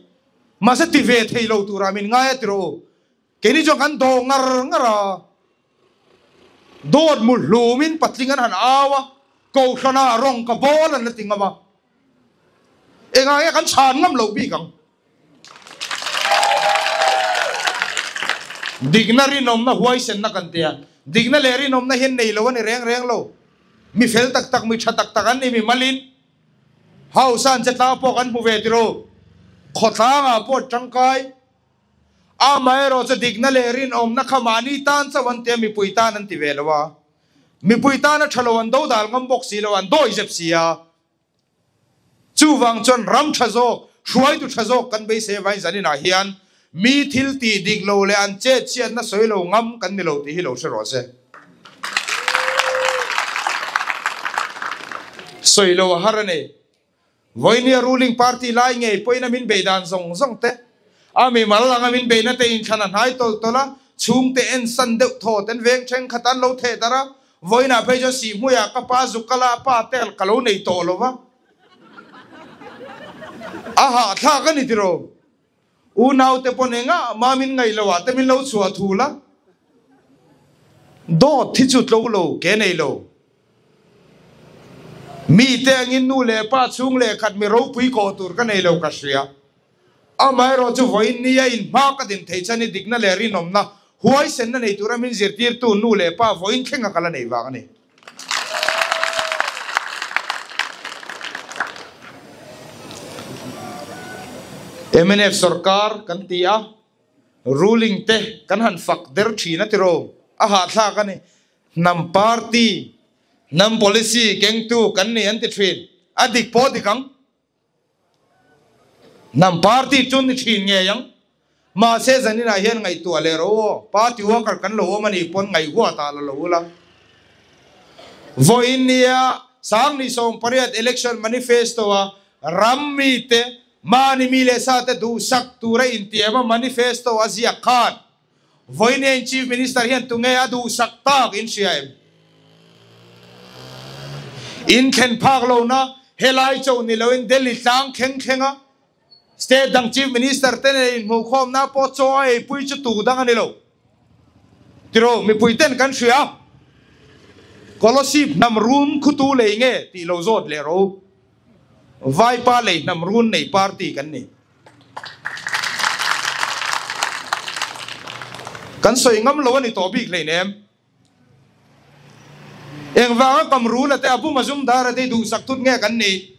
Mahse ti ve thei lo turah min ngai a ti rawh u. Keini chuan kan daw ngar ngar a. Dawt mu hlumin patling an han au a, Kohhrana rawng ka bawl an la ti ngam a. Engah nge kan chhan ngam loh bik ang? Dikna rinawmna huaisenna kan ti a, dikna leh rinawmna hian nei lo a ni reng reng lo. Mi fel tak tak, mi tha tak tak an ni, mi malin house a an che tlang pawh kan hmu ve tiro. Khawtlangah pawh tangkai amaherawh chu dikna leh rinawmna kha mahni tan chauh an ti a, mipui tan an ti ve lo a. Mipui tana tha lo an dodal ngam bawk si lo, an dawi zep si a. Chuvang chuan ram tha zawk, hruaitu tha zawk kan beisei avain zaninah hian mi thil tih dik lo leh an chet chhiatna sawi lo ngam kan ni lo tih hi lo hre rawh se. Sawi lo a har a ni. Vawinia ruling party lai ngei pawhin a min bei dan zawng zawng te, a mimal anga min beina te inthlan a hnai tawlh tawlh a, chhungte en san deuh thaw ten veng thenkhat an lo theh darh a, Vawiinah phei chuan Sihhmuiah ka pa zuk kal a, pa te ka lo nei tawh lo va. A hahthlak a ni tiraw? Unau te pawn engah mah min ngaih loh ah te min lo chhuah thul a. Dawt hi chu tlo lo ke nei lo. Mi te angin nu leh pa chhung leh khat mi ropui kawh tur ka nei lo ka hria. Amaherawh chu vawiin nia inhma ka din thei chan i dikna leh rinawmna huaisenna nei tura min zirtirtu nu leh pa vawiin thlenga ka la nei vang a ni. Mnf sorkar kan ti a, ruling te kan han fak der thin a tiraw, a hahthlak a ni. Hnam party, hnam policy kengtu kan ni an ti thin, a dik pawh dik ang. Hnam party chu ni thin ngei ang. Mahse zaninah hian ngaihtuah leh ro aw. Party worker kan lo awm a nih pawn ngaihhuat ah la lo ula. Vawiin nia Sangni 18 election manifesto a ram mite mahni mi leh sa te duhsak tura intiam a manifesto a ziak khan Vawiin Chief Minister hian tunge a duhsak tak in hria em? In thlen phak lohna helai cho ni loin Delhi tlang thleng thleng a State dang Chief Minister te nen inhmuhkhawmna pawh chaw a eipui chu tu dang a ni lo. Tiraw mipui ten kan hria Kolosip hnam run khutu lei nge tih lo zawt leh rawh u. Vaipa lei hnam run nei party kan ni. Kan sawi ngam lo a ni tawh bik hleinem. Engvanga kam rula te Abu Mazumdar a te duhsak thut nge kan nih?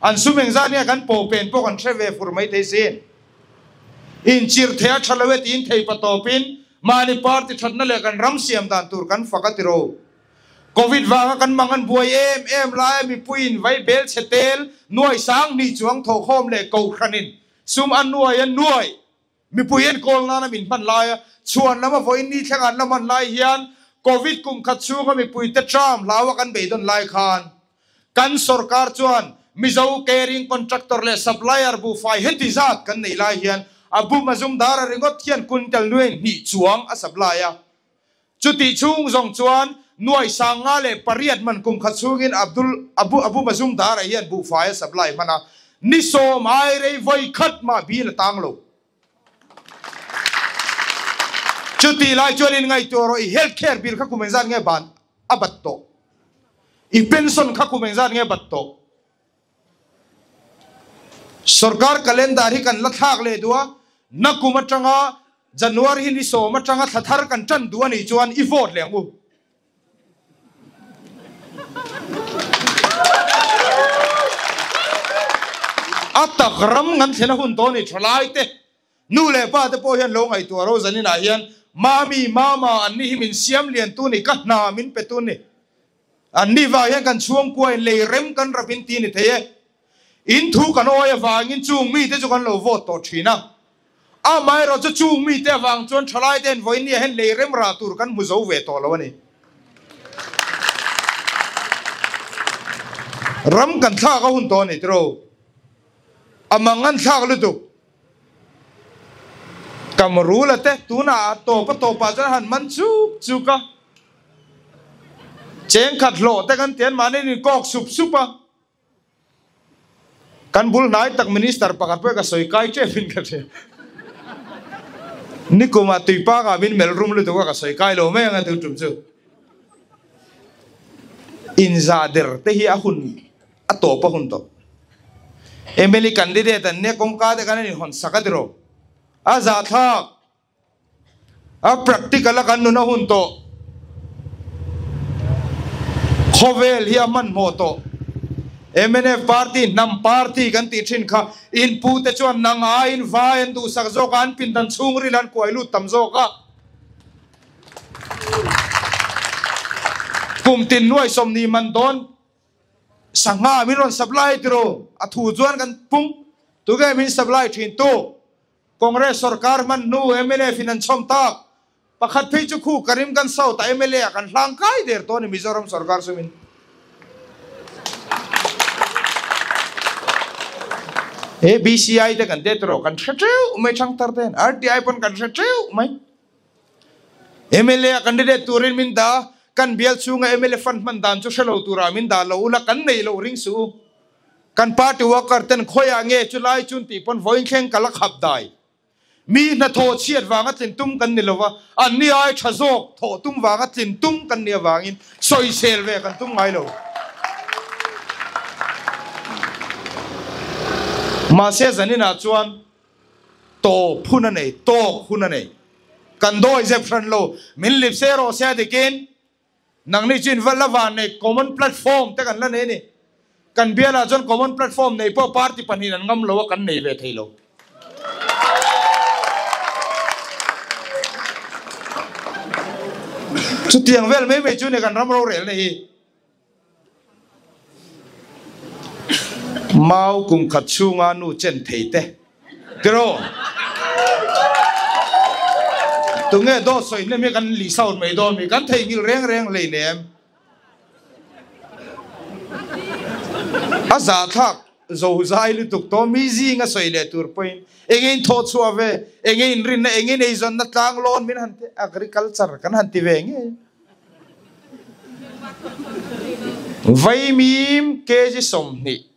An sum engzat nge kan pawh pen pawh kan hre ve fur mai thei sin. Inchirh thei a tha lo e tiin thei pa tawpin mahni party thatna leh kan ram siam dan tur kan fak a ti ro. Covid vanga kan mang an buai em em laia mipuiin vai bel chhe tel nuai sang hnih chuang thawhkhawm leh kohhranin sum a nuai a nuai mipui enkawl nana min hman laia chhuan lama vawiin ni thleng an la hman lai hian Covid kum khat chhunga mipuite tram hlaua kan beidawn lai khan kan sorkar chuan Mizo caring contractor leh supplier buhfai heti zat kan neih lai hian Abu Mazumdar-a ringawt hian quintal nuai hnih chuang a supply a. Chutih chhung zawng chuan nuai 508 man kum khat chhungin Abdul Abu Abu Mazumdar-a hian buhfai a supply hman a, ni sawm ai rei vawi khat mah bill a tang lo. Chutih lai chuan in ngaihtuah rawh i health care bill kha kum engzat nge ban a bat tawh? I pension kha kum engzat nge bat tawh? Sorkar calendar hi kan la thlak leh duh a, nakum atanga January hi ni sawm atanga thla thar kan tan duh a nih chuan i vote leh ang u. A tak ram ngan thlen a hun tawh a ni thalai te, nu leh pa te pawh hian lo ngaihtuah ro zaninah hian mami, mama an ni hi min siam lian tu ni, ka hna min pe tu ni. An ni vang hian kan chhuangkua in lei rem kan rap in ti ni thei e. In thu kan awi avangin chung mite chu kan lo vote tawh thin a. Amaherawh chu chung mite avang chuan thalai te hian vawiin nia hian lei rem rah tur kan hmu zo ve tawh lo a ni. Ram kan thlak a hun tawh a ni tiraw? A mang an thlak lutuk. Kamrula te tunah a tawp a tawpah chuan a han man chuk chuk a. Cheng khat hlawh te kan ti an mahni in kawk sup sup a. Kan bul hnai tak minister pakhat pawh hi ka sawi kai tep in ka hria. Nikumah tuipangah min melh rum lutuk a ka sawi kai lo mai ang a tu tum chu. Inzah der te hi a hun a tawp a hun tawh. MLA candidate an nia kawngka te khan an inhawn sak a tiraw. A zahthlak. A practical a kan nun a hun tawh. Khawvel hi a hmanhmawh tawh. Mnf party hnam party kan tih thin kha inpu te chuan nang aiin vai an duhsak zawk a, an pindan chhungril an kuai lut tam zawk a. Kum tin nuai sawmhnih man dawn sangha min rawn supply tiraw a thu chuan kan pung tunge min supply thin tu. Congress sorkar hman hnu mnf in an chhawm tak pakhat phei chu khu Karimganj South ah mla ah kan hlang kai der tawh a ni Mizoram sorkar sumin. He BCI te kan te tawh kan hre teuh mai thangthar te hian RTI pawn kan hre teuh mai. Mla ah candidate turin min dah a, kan bial chhunga mla fund hman dan chu hre lo turah min dah lo ula kan nei loh ring suh u. Kan party worker ten khawiah nge chu lai chun tih pawn vawiin thleng ka la khap dai. Mi hnathawh chhiat vanga tlin tum kan ni lova, an ni ai tha zawk thawh tum vanga tlin tum kan nih avangin sawisel ve kan tum ngai lo. Mahse zaninah chuan tawp hun a nei, tawk hun a nei. Kan dawi zep hran lo, min lip se rawh se a dikin Nangni chu in va la van nei common platform te kan la nei a ni. Kan bialah chuan common platform nei pawh party pahnihin an ngam lo a kan nei ve thei lo. Chutiang vel mai mai chu ni kan ram rorelna hi. Mau kum khat chhunga nu chen thei te tiraw? Tunge dawt sawi hnem hi kan lih sawn mai dawn mi? Kan theihnghilh reng reng hleinem. A zahthlak zo zai lutuk tawh mi zinga sawi leh tur pawhin enge in thawh chhuah ve, enge in rinna, enge in eizawnna tlang lawn min han ti, agriculture kan han ti ve ngei. Vaimim kg 20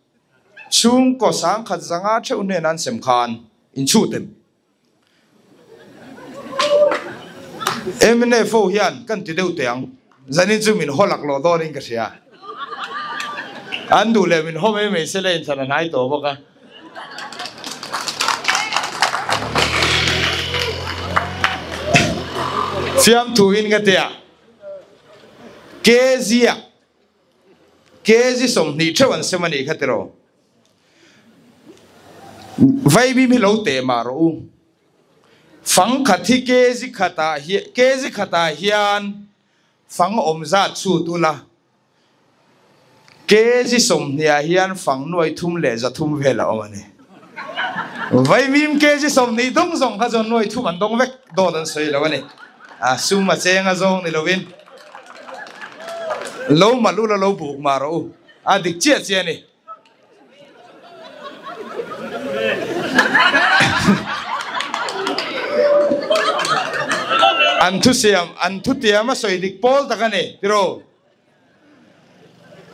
chhungkaw sangkhat zanga theuh hnena an sem khan inchhut em? Mnf ho hian kan ti deuh teh ang, zanin chu min haw laklawh dawnin ka hria. An duh leh min haw mai mai se la inthlan a hnai tawh bawk a. Fiamthu in ka tia kg ah kg 20 theuh an sem a nih kha tiraw vaibim hi lo teh mah rawh u fang khat hi kg khatah hian kg khatah hian fang awm zat chhut ula. Kg 20 ah hian fang nuai thum leh za thum vel a awm a ni. Vaimim kg 20 dawng zawng kha chuan nuai thum an dawng vek dawt an sawi lo a ni. A sum a cheng a zawng ni lovin lo mal ula lo buk mah rawh u. A dik chiah chiah a ni. An thu siam, an thu tiam a sawi dik pawl tak a ni, tiraw?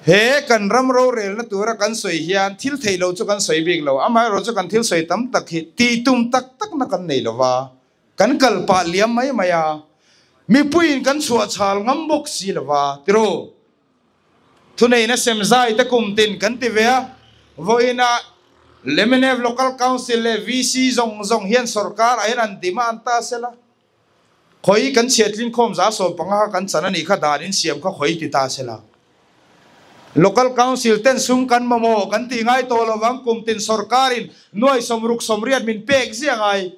He kan ram rorelna tura kan sawi hian thil theih lo chu kan sawi bik lo, amaherawh chu kan thil sawi tam tak hi tih tum tak takna kan nei lo va, kan kal pah liam mai mai a, mipuiin kan chhuah chhal ngam bawk si lo va, tiraw? Thuneihna sem zai te kum tin kan ti ve a, vawiinah Lemenev Local Council leh VC zawng zawng hian sorkar ah hian an dim a an ta sela, khawi kan chhiatling khawm 15% kha kan chan a nih kha dan in siam kha khawi ti ta sela. Local Council ten sum kan mamawh kan tih ngai tawh lovang kum tin sorkar in nuai 60 80 min pek ziah ngai.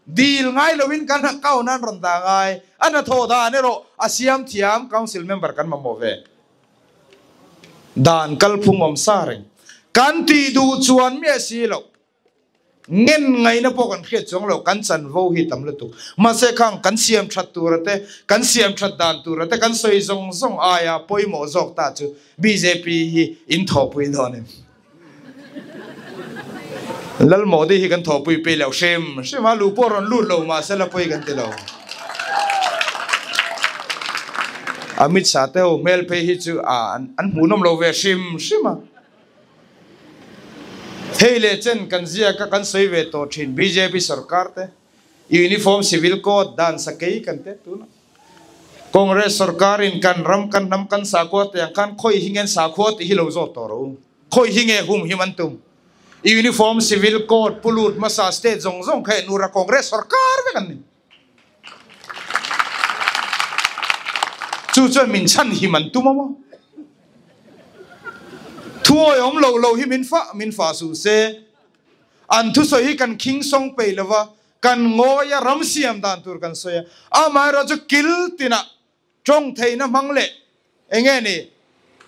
Dil ngai loin kan account an rawn dah ngai, a hnathawh dan erawh a siam thiam council member kan mamawh ve. Dan kalphung awm sa reng. Kan tih duh chuan miah si loh. Ngen ngaihna pawh kan hriat chuang lo, kan chanvo hi tam lutuk. Mahse khang kan siam that tura te, kan siam that dan tura te kan sawi zawng zawng aia pawimawh zawk ta chu bjp hi in thawhpui dawn em? Lal Modi hi kan thawhpui pei loh hrim hrim a, luh pawh rawn lut lo mahse la pawi kan ti lo. Amit Shah te ho hmel phei hi chu a an hmuhnawm lo ve hrim hrim a. Hei leh chen kan ziak a kan sawi ve tawh thin bjp sarkar te Uniform Civil Code dan sakei kan te tunah. Congress sarkar in kan ram kan hnam kan sakhua te ang khan khawi hi ngen sakhua tih hi lo zawt tawh rawh u. Khawi hi nge hum him an tum? Uniform Civil Code pulut hmasa state zawng zawng kha en ura Congress sarkar vek an ni. Chu chuan min chhan him an tum a maw? Thuawi awm lo lo hi min fah min fah suh se. An thusawi hi kan khing sawng peih lova Kan ngawi a, ram siam dan tur kan sawi a, amaherawh chu kil tinah tawng theihna hmang leh eng nge ni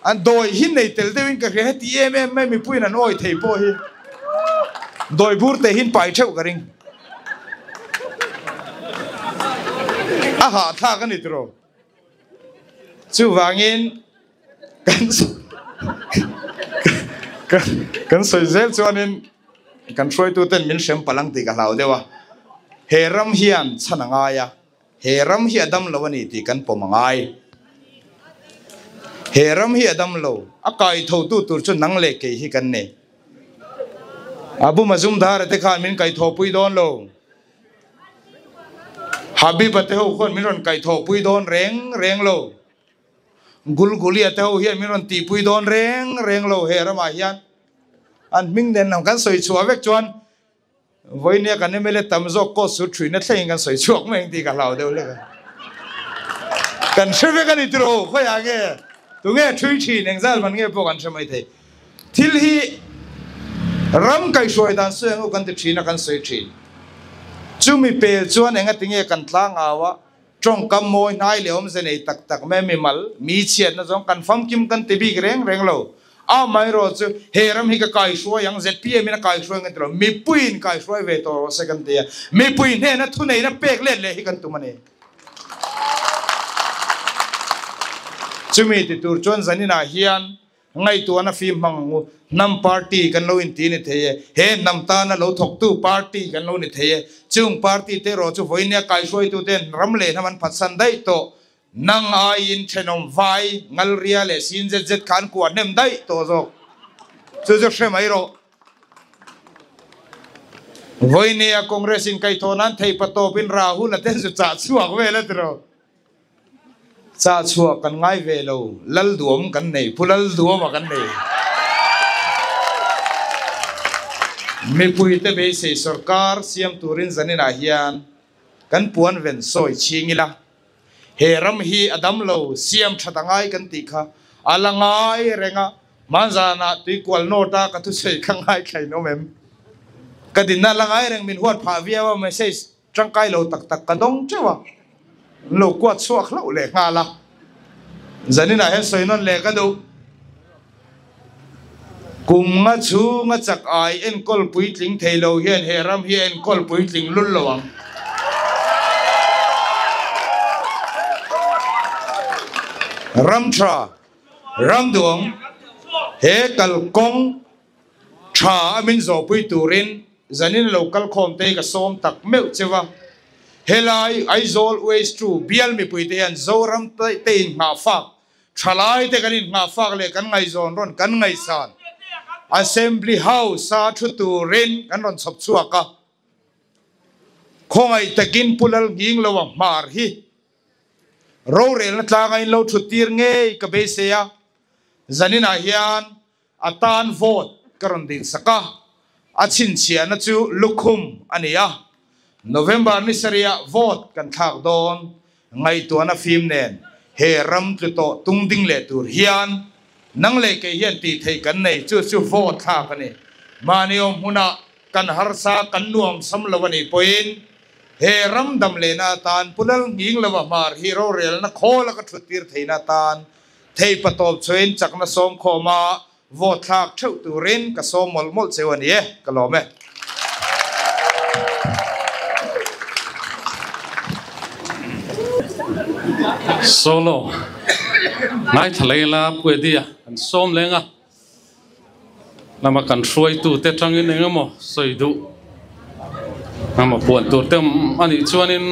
an dawi hi nei tel deuhin ka hria, heti em em mai mipuiin an awi thei pawh hi dawi bur te hian pai theuh ka ring. A hahthlak a ni tiraw? Chuvangin kan kan sawi zel chuanin kan hruaituten min hrem palh ang tih ka hlau deuh a, he ram hian chhan a ngai a, he ram hi a dam lo a ni tih kan pawm a ngai. He ram hi a dam lo, a kai thotu tur chu nang leh kei hi kan ni. Abu Mazumdar-a te khan min kaithawhpui dawn lo. Habib-a te ho khuan min rawn kaihthawhpui dawn reng reng lo. Gulgulia te ho hian min rawn tihpui dawn reng reng lo he ramah hian. An hming nen lam kan sawi chhuah vek chuan vawinia kan mla tam zawk court sut thuina thlengin kan sawi chhuak mai ang tih ka hlau deuh hlek a. Kan hre vek a ni tiraw khawiah nge tunge thui thin engzal man nge pawh kan hre mai thei. Thil hi ram kaihhruai dan sawi ang u kan ti thin a, kan sawi thin. Chumi pel chuan engatinge kan tlang au a, tawngkam mawi hnai leh awmze nei tak tak mai mimal, mi chhiatna zawng kan famkim kan ti bik reng reng lo. Amaherawh chu he ram hi ka kaihhruai ang, zpm in a kaihhruai ang kan ti lo, mipuiin kaihhruai ve tawh rawh se kan ti a, mipui hnena thuneihna pek let leh hi kan tum a ni. Chumi ti tur chuan zaninah hian Ngaihtuahna fim hmang ang u. Hnam party kan lo inti ni thei e. He hnam tana lo thawktu party kan lo ni thei e. Chung party te erawh chu vawinia kaihruaituten ram leh hnam an phatsan daih tawh. Nang aiin thenawm vai, ngalria leh sin zet zet kha an kuah hnem daih tawh zawk. Chu chu hre mai rawh. Vawinia Congress in kaihthawh nan theipa tawpin Rahul a ten zu chah chhuak vel a tiraw. Chah chhuah kan ngai ve lo, Lal duam kan nei, Pu Lal duama kan nei. Mipuite beisei sorkar siam turin zaninah hian kan puan ven sawi chhing ila, he ram hi a dam lo, siam that a ngai kan tih kha a la ngai reng a, hmanzanah tuikual note a ka thusawi kha ngaithla in awm em? Ka dinna a la ngai reng, min huat phah viau a, message Tangkai lo tak tak ka dawng teuh a, an lo kuat chhuak hlauh leh nghal a. Zaninah hian sawi nawn leh ka duh. Kum nga chhunga chak ai enkawl puitling thei lo hian he ram hi a enkawl puitling lul lo ang. Ram tha, ram duang, he kalkawng tha a min zawhpui turin Zanin lo kal khawm te hi ka sawm tak meuh cheu a. Helai Aizawl West 2 bial mi pui te hian Zoram te in nghah fak thalai te kan in nghah fak leh kan ngaihzawn rawn kan ngaihsan Assembly House a thu turin kan rawn chhawp chhuak a. Khawngaih takin Pu Lal Nghing lo a hmar hi rorelna tlanga in lo thut tir ngei ka beisei a, zaninah hian a tan vote ka rawn dil sak a, a chhinchhiahna chu lukhum a ni a, November ni sarihah vote kan thlak dawn ngaihtuahna fim nen he ram tlu tawh tung ding leh tur hian nang leh kei hian tih theih kan nei chu chu vote thlak a ni. Mahni awm hmunah kan harsa kan nuam sam lo a nih pawhin he ram dam lehna atan Pu Lal Nghing lova hmar hi rorelna khawl a ka thut tir theihna atan thei patawp chhuain chakna sawm khawma vote thlak theuh turin ka sawm mawlh mawlh cheu a ni e, ka lawm e. Solo ngaithla leila Pu Eddie-a kan sawm leng a. Lama kan hruaitu te tangin eng emaw sawi duh emaw puan tur te awm a nih chuanin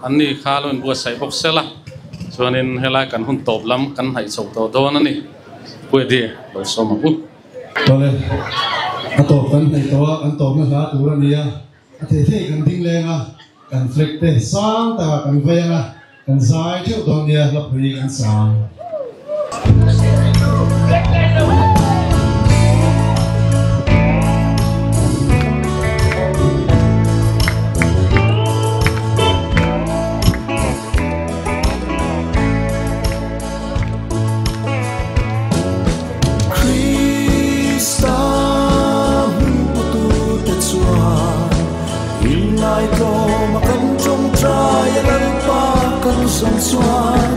an ni kha lo inbuatsaih bawk sela chuanin helai kan hun tawp lam kan hnaih chho tawh dawn a ni. Pu Eddie lo sawm ang u. Tawle, a tawp kan hnaih tawh a, kan tawpna hla tur a ni a, a thei thei kan ding leng a, kan flag te sang takah kan vei ang a, Kan zai theuh dawn nia hlapui kan sang. Krista hming putute chuan Innaitlawm a kan tawngtai a Lalpa kan zawng chuan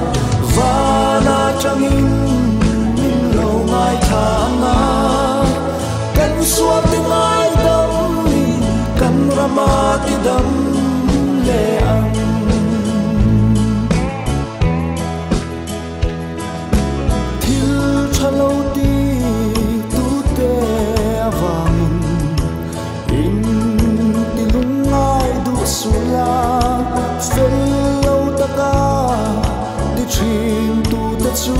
van atangin min lo ngaithla ang a, kan sual ti ngaidamin kan rama ti dam leh ang. Thil tha lo ti tute avangin in ti lungngai duh suh la, fel lo taka ti thin tute chu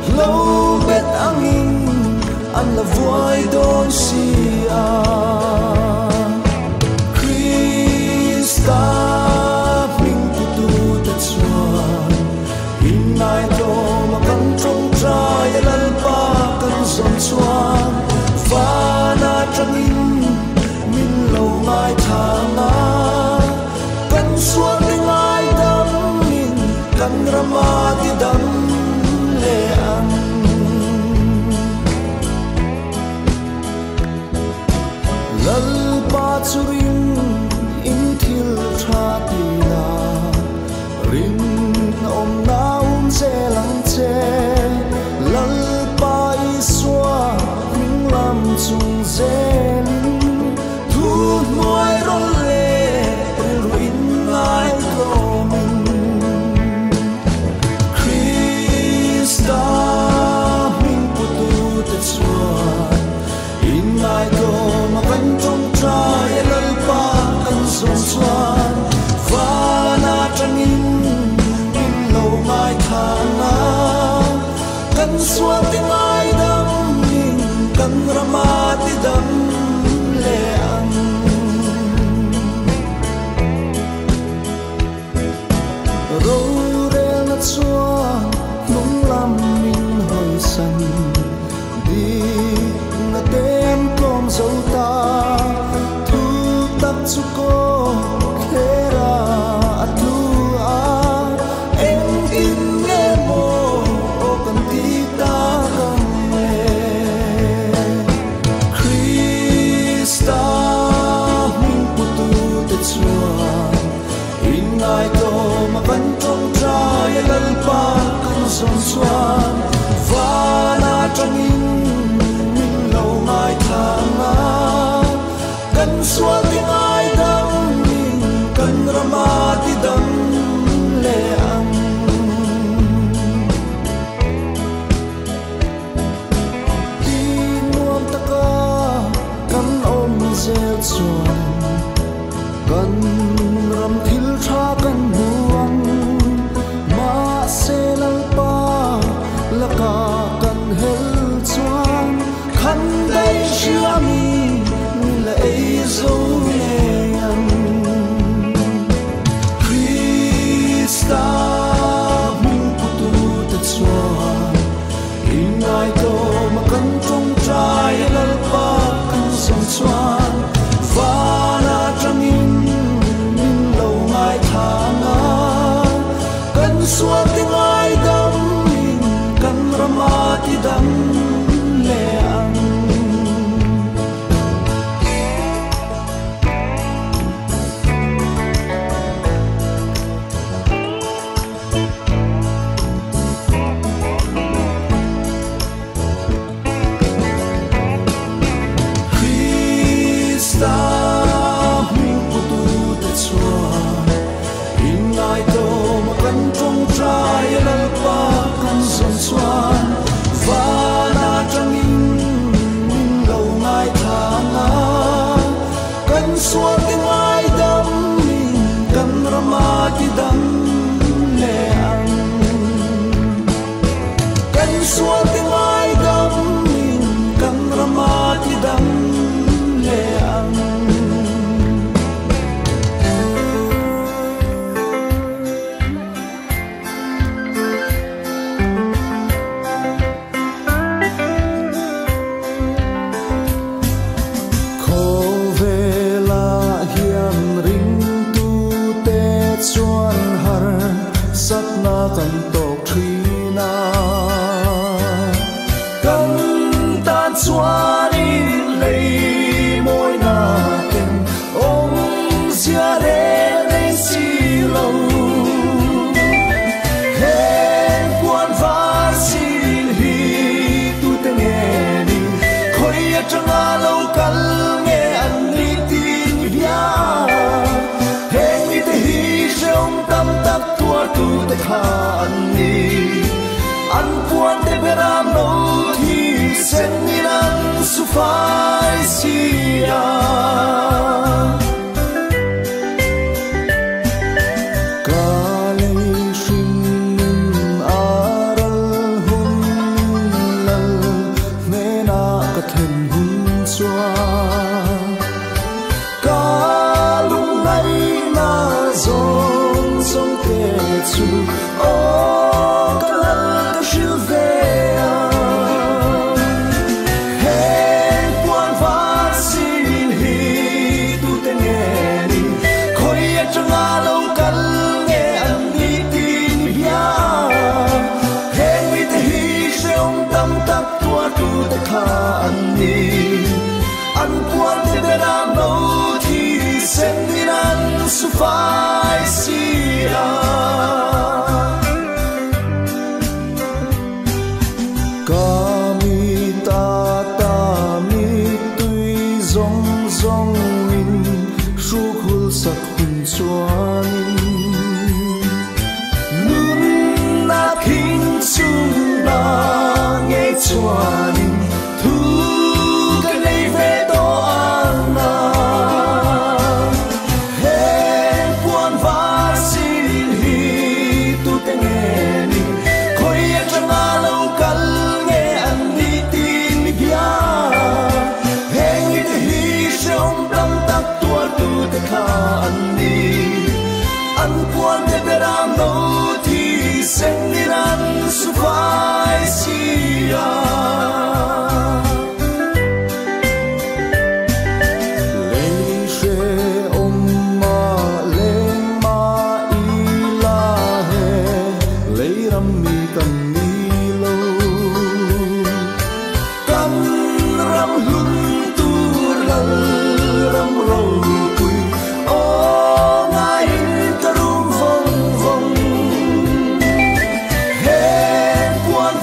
hlo bet angin an la vuai dawn si a. Krista hming putute chuan innaitlawm a kan tawngtai a Lalpa kan zawm chuan van atangin min lo ngaithla ang a, kan sual ti ngaidamin kan rama ti dam leh ang. Lalpa chu ring in thil tha ti la, rin awmna awm zel ang che. Lalpa Isua hming lam chung zelin thu hnuai rawlh leh rilru in ngaitlawmin. Krista hming putute chuan innaitlawm a kan tawngtai a Lalpa kan zawng chuan van atangin min lo ngaithla ang a, kan sual ti ngaidamin kan rama ti dam leh ang. Rorelna chuan hnung lam min hawisan, dikna te an tlawm zo ta, thu tak chu kaw thlera a tlu a, engtin nge maw aw kan ti tak ang le. Krista hming putute chuan innaitlawm a kan tawngtai a Lalpa kan zawng chuan van atangin min lo ngaithla ang a, kan sual ti ngaidamin kan rama ti dam leh ang. Ti nuam taka kan awm zel chuan kan ram Kan hel chuan khan dai hriamin min la ei zo ngei ang. Krista hming putu te chuan ingai to ma kan tong trai lalpa kan zawng chuan vana tangin min lo ngai thanga kan sual te ngai dam in kan rama ti dam le ang. Krista hming putu te chuan ingai to ma kan tong trai lalpa kan zawng chuan vana tangin min lo ngai thanga kan sual te ngai dam in kan rama ti dam le ang. Kan sual te ngai dam in kan rama ti dam le ang. Khovela hian ring tu te chuan har satna kan tok thina kan tan chuanin lei moi na ten om zia re nei si lo. Heng puan var sin hi tu te nge ni khoi atanga lo kal nge an ni tin bia. Heng mi te hi hreom tam tak tuar tu te kha an ni an puan te beram no thi sen ni nan su fai sia. Ka lei hring nun aral hun lal hnena ka then hun chuan ka lung nai na zong zong te chu o ka lal ka hril ve ang. Heng puan var sin hi tu te nge ni khoi atanga lo kal nge an ni tin bia. Heng mi te hi hreom tam tak tuar tu te kha an ni an puan te beram no thi sen ni nan su fai sia. Ka mi ta ta mi tui zong zong in ru khul sak hun chuanin nun na thing chung na nge chuanin thu ka nei ve to ang na. Heng puan var sin hi tu te nge ni khoi atanga lo kal nge an ni tin mi bia. Heng mi te hi hreom tam tak tuar tu te kha an ni an puan te beram no thi sen ni nan su fai sia. Lei hre om ma leng ma ila he lei ram mi kan ni lo kan ram hlun tur lal ram ro pui o ngai in ka rum vong vong. Heng puan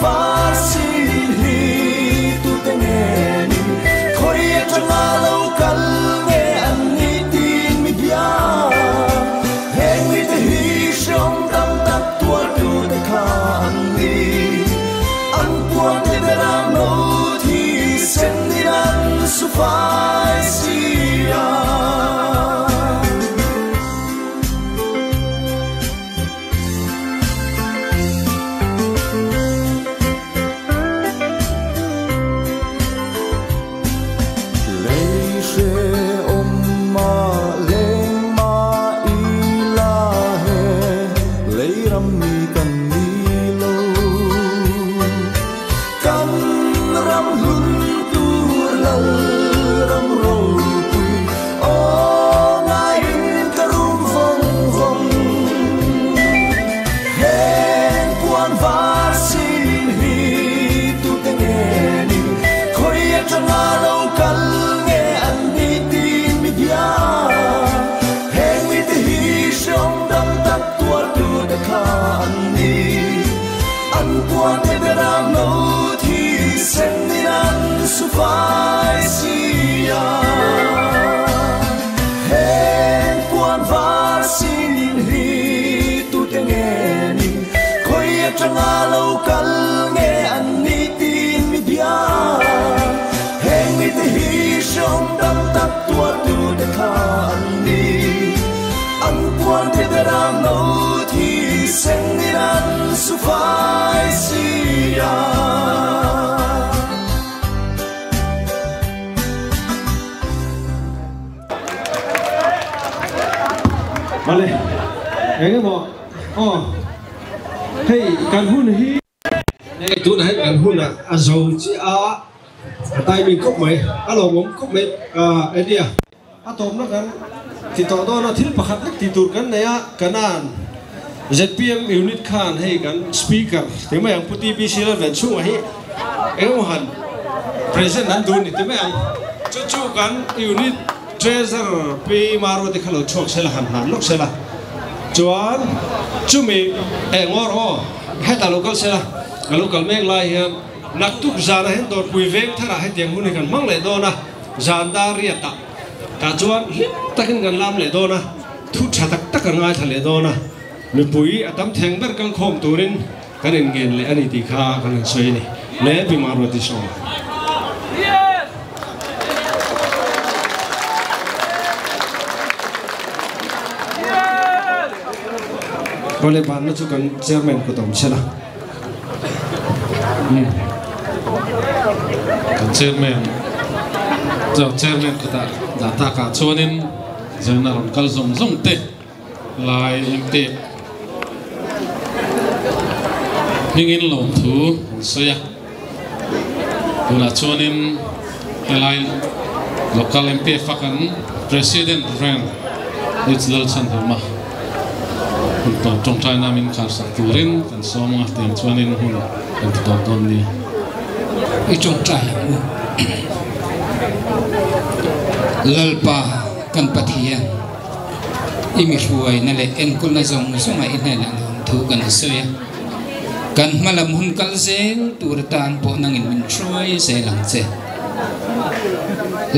Awle, eng emaw aw hei kan hun hi hei tunah hian kan hun a zo chiah a, a timing khawp mai, a lawmawm khawp mai ania. A tawpna kan ti tawh dawn a, thil pakhat lek tih tur kan nei a, Kanan zpm unit khan hei kan speaker ti mai ang Pu TBC Lalven chhungah hi engemaw han present an duh ni ti mai ang, chu chu kan unit treasurer Pi Maruati kha lo chhuak sela han hlan lawk sela, chuan chumi engawr aw hetah lo kal sela, ka lo kal mek lai hian naktuk zanah hian dawrpui veng tharah hetiang hun hi kan hmang leh dawn a. Zan dar riatah tah chuan hlim takin kan lam leh dawn a, thu tha tak tak kan ngaithla leh dawn a, mipui a tam theng ber kal khawm turin kan inngen leh a ni tih kha kan han sawi a ni. Le Pi Maruati Sawma. Awle banna chu kan chairman kut awm sela. Kan chairman chu chairman kutah dah takah chuanin zirna rawn kal zawng zawng te lai em pek hmingin lawmthu an sawi a. Tunah chuanin helai local MPF a kan President Rev. H. Lalchhanhawma hun tawp tawngtaina min kharsak turin kan sawm anga tiang chuanin hun kan ti tawp dawn nia. I tawngtai ang u. Lalpa kan Pathian, i mi hruaina leh enkawlna zawng zawnga i hnenah lawmthu kan sawi a. Kan hmalam hun kal zel tur atan pawh nangin min hruai zel ang che.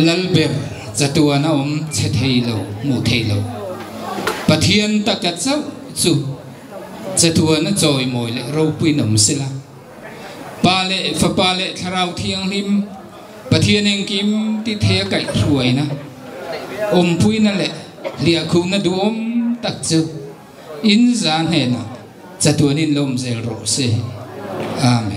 Lalber chatuan a awm chhe thei lo, hmuh thei lo. Pathian taka chauh chu chatuan a chawimawi leh ropuiin awm sela. Pa leh Fapa leh Thlarau Thianghlim Pathian engkim ti thei a kaihhruaina, awmpuina leh hliahkhuhna duhawm tak chu In za hnenah chatuanin lawm zel rawh se. Amen.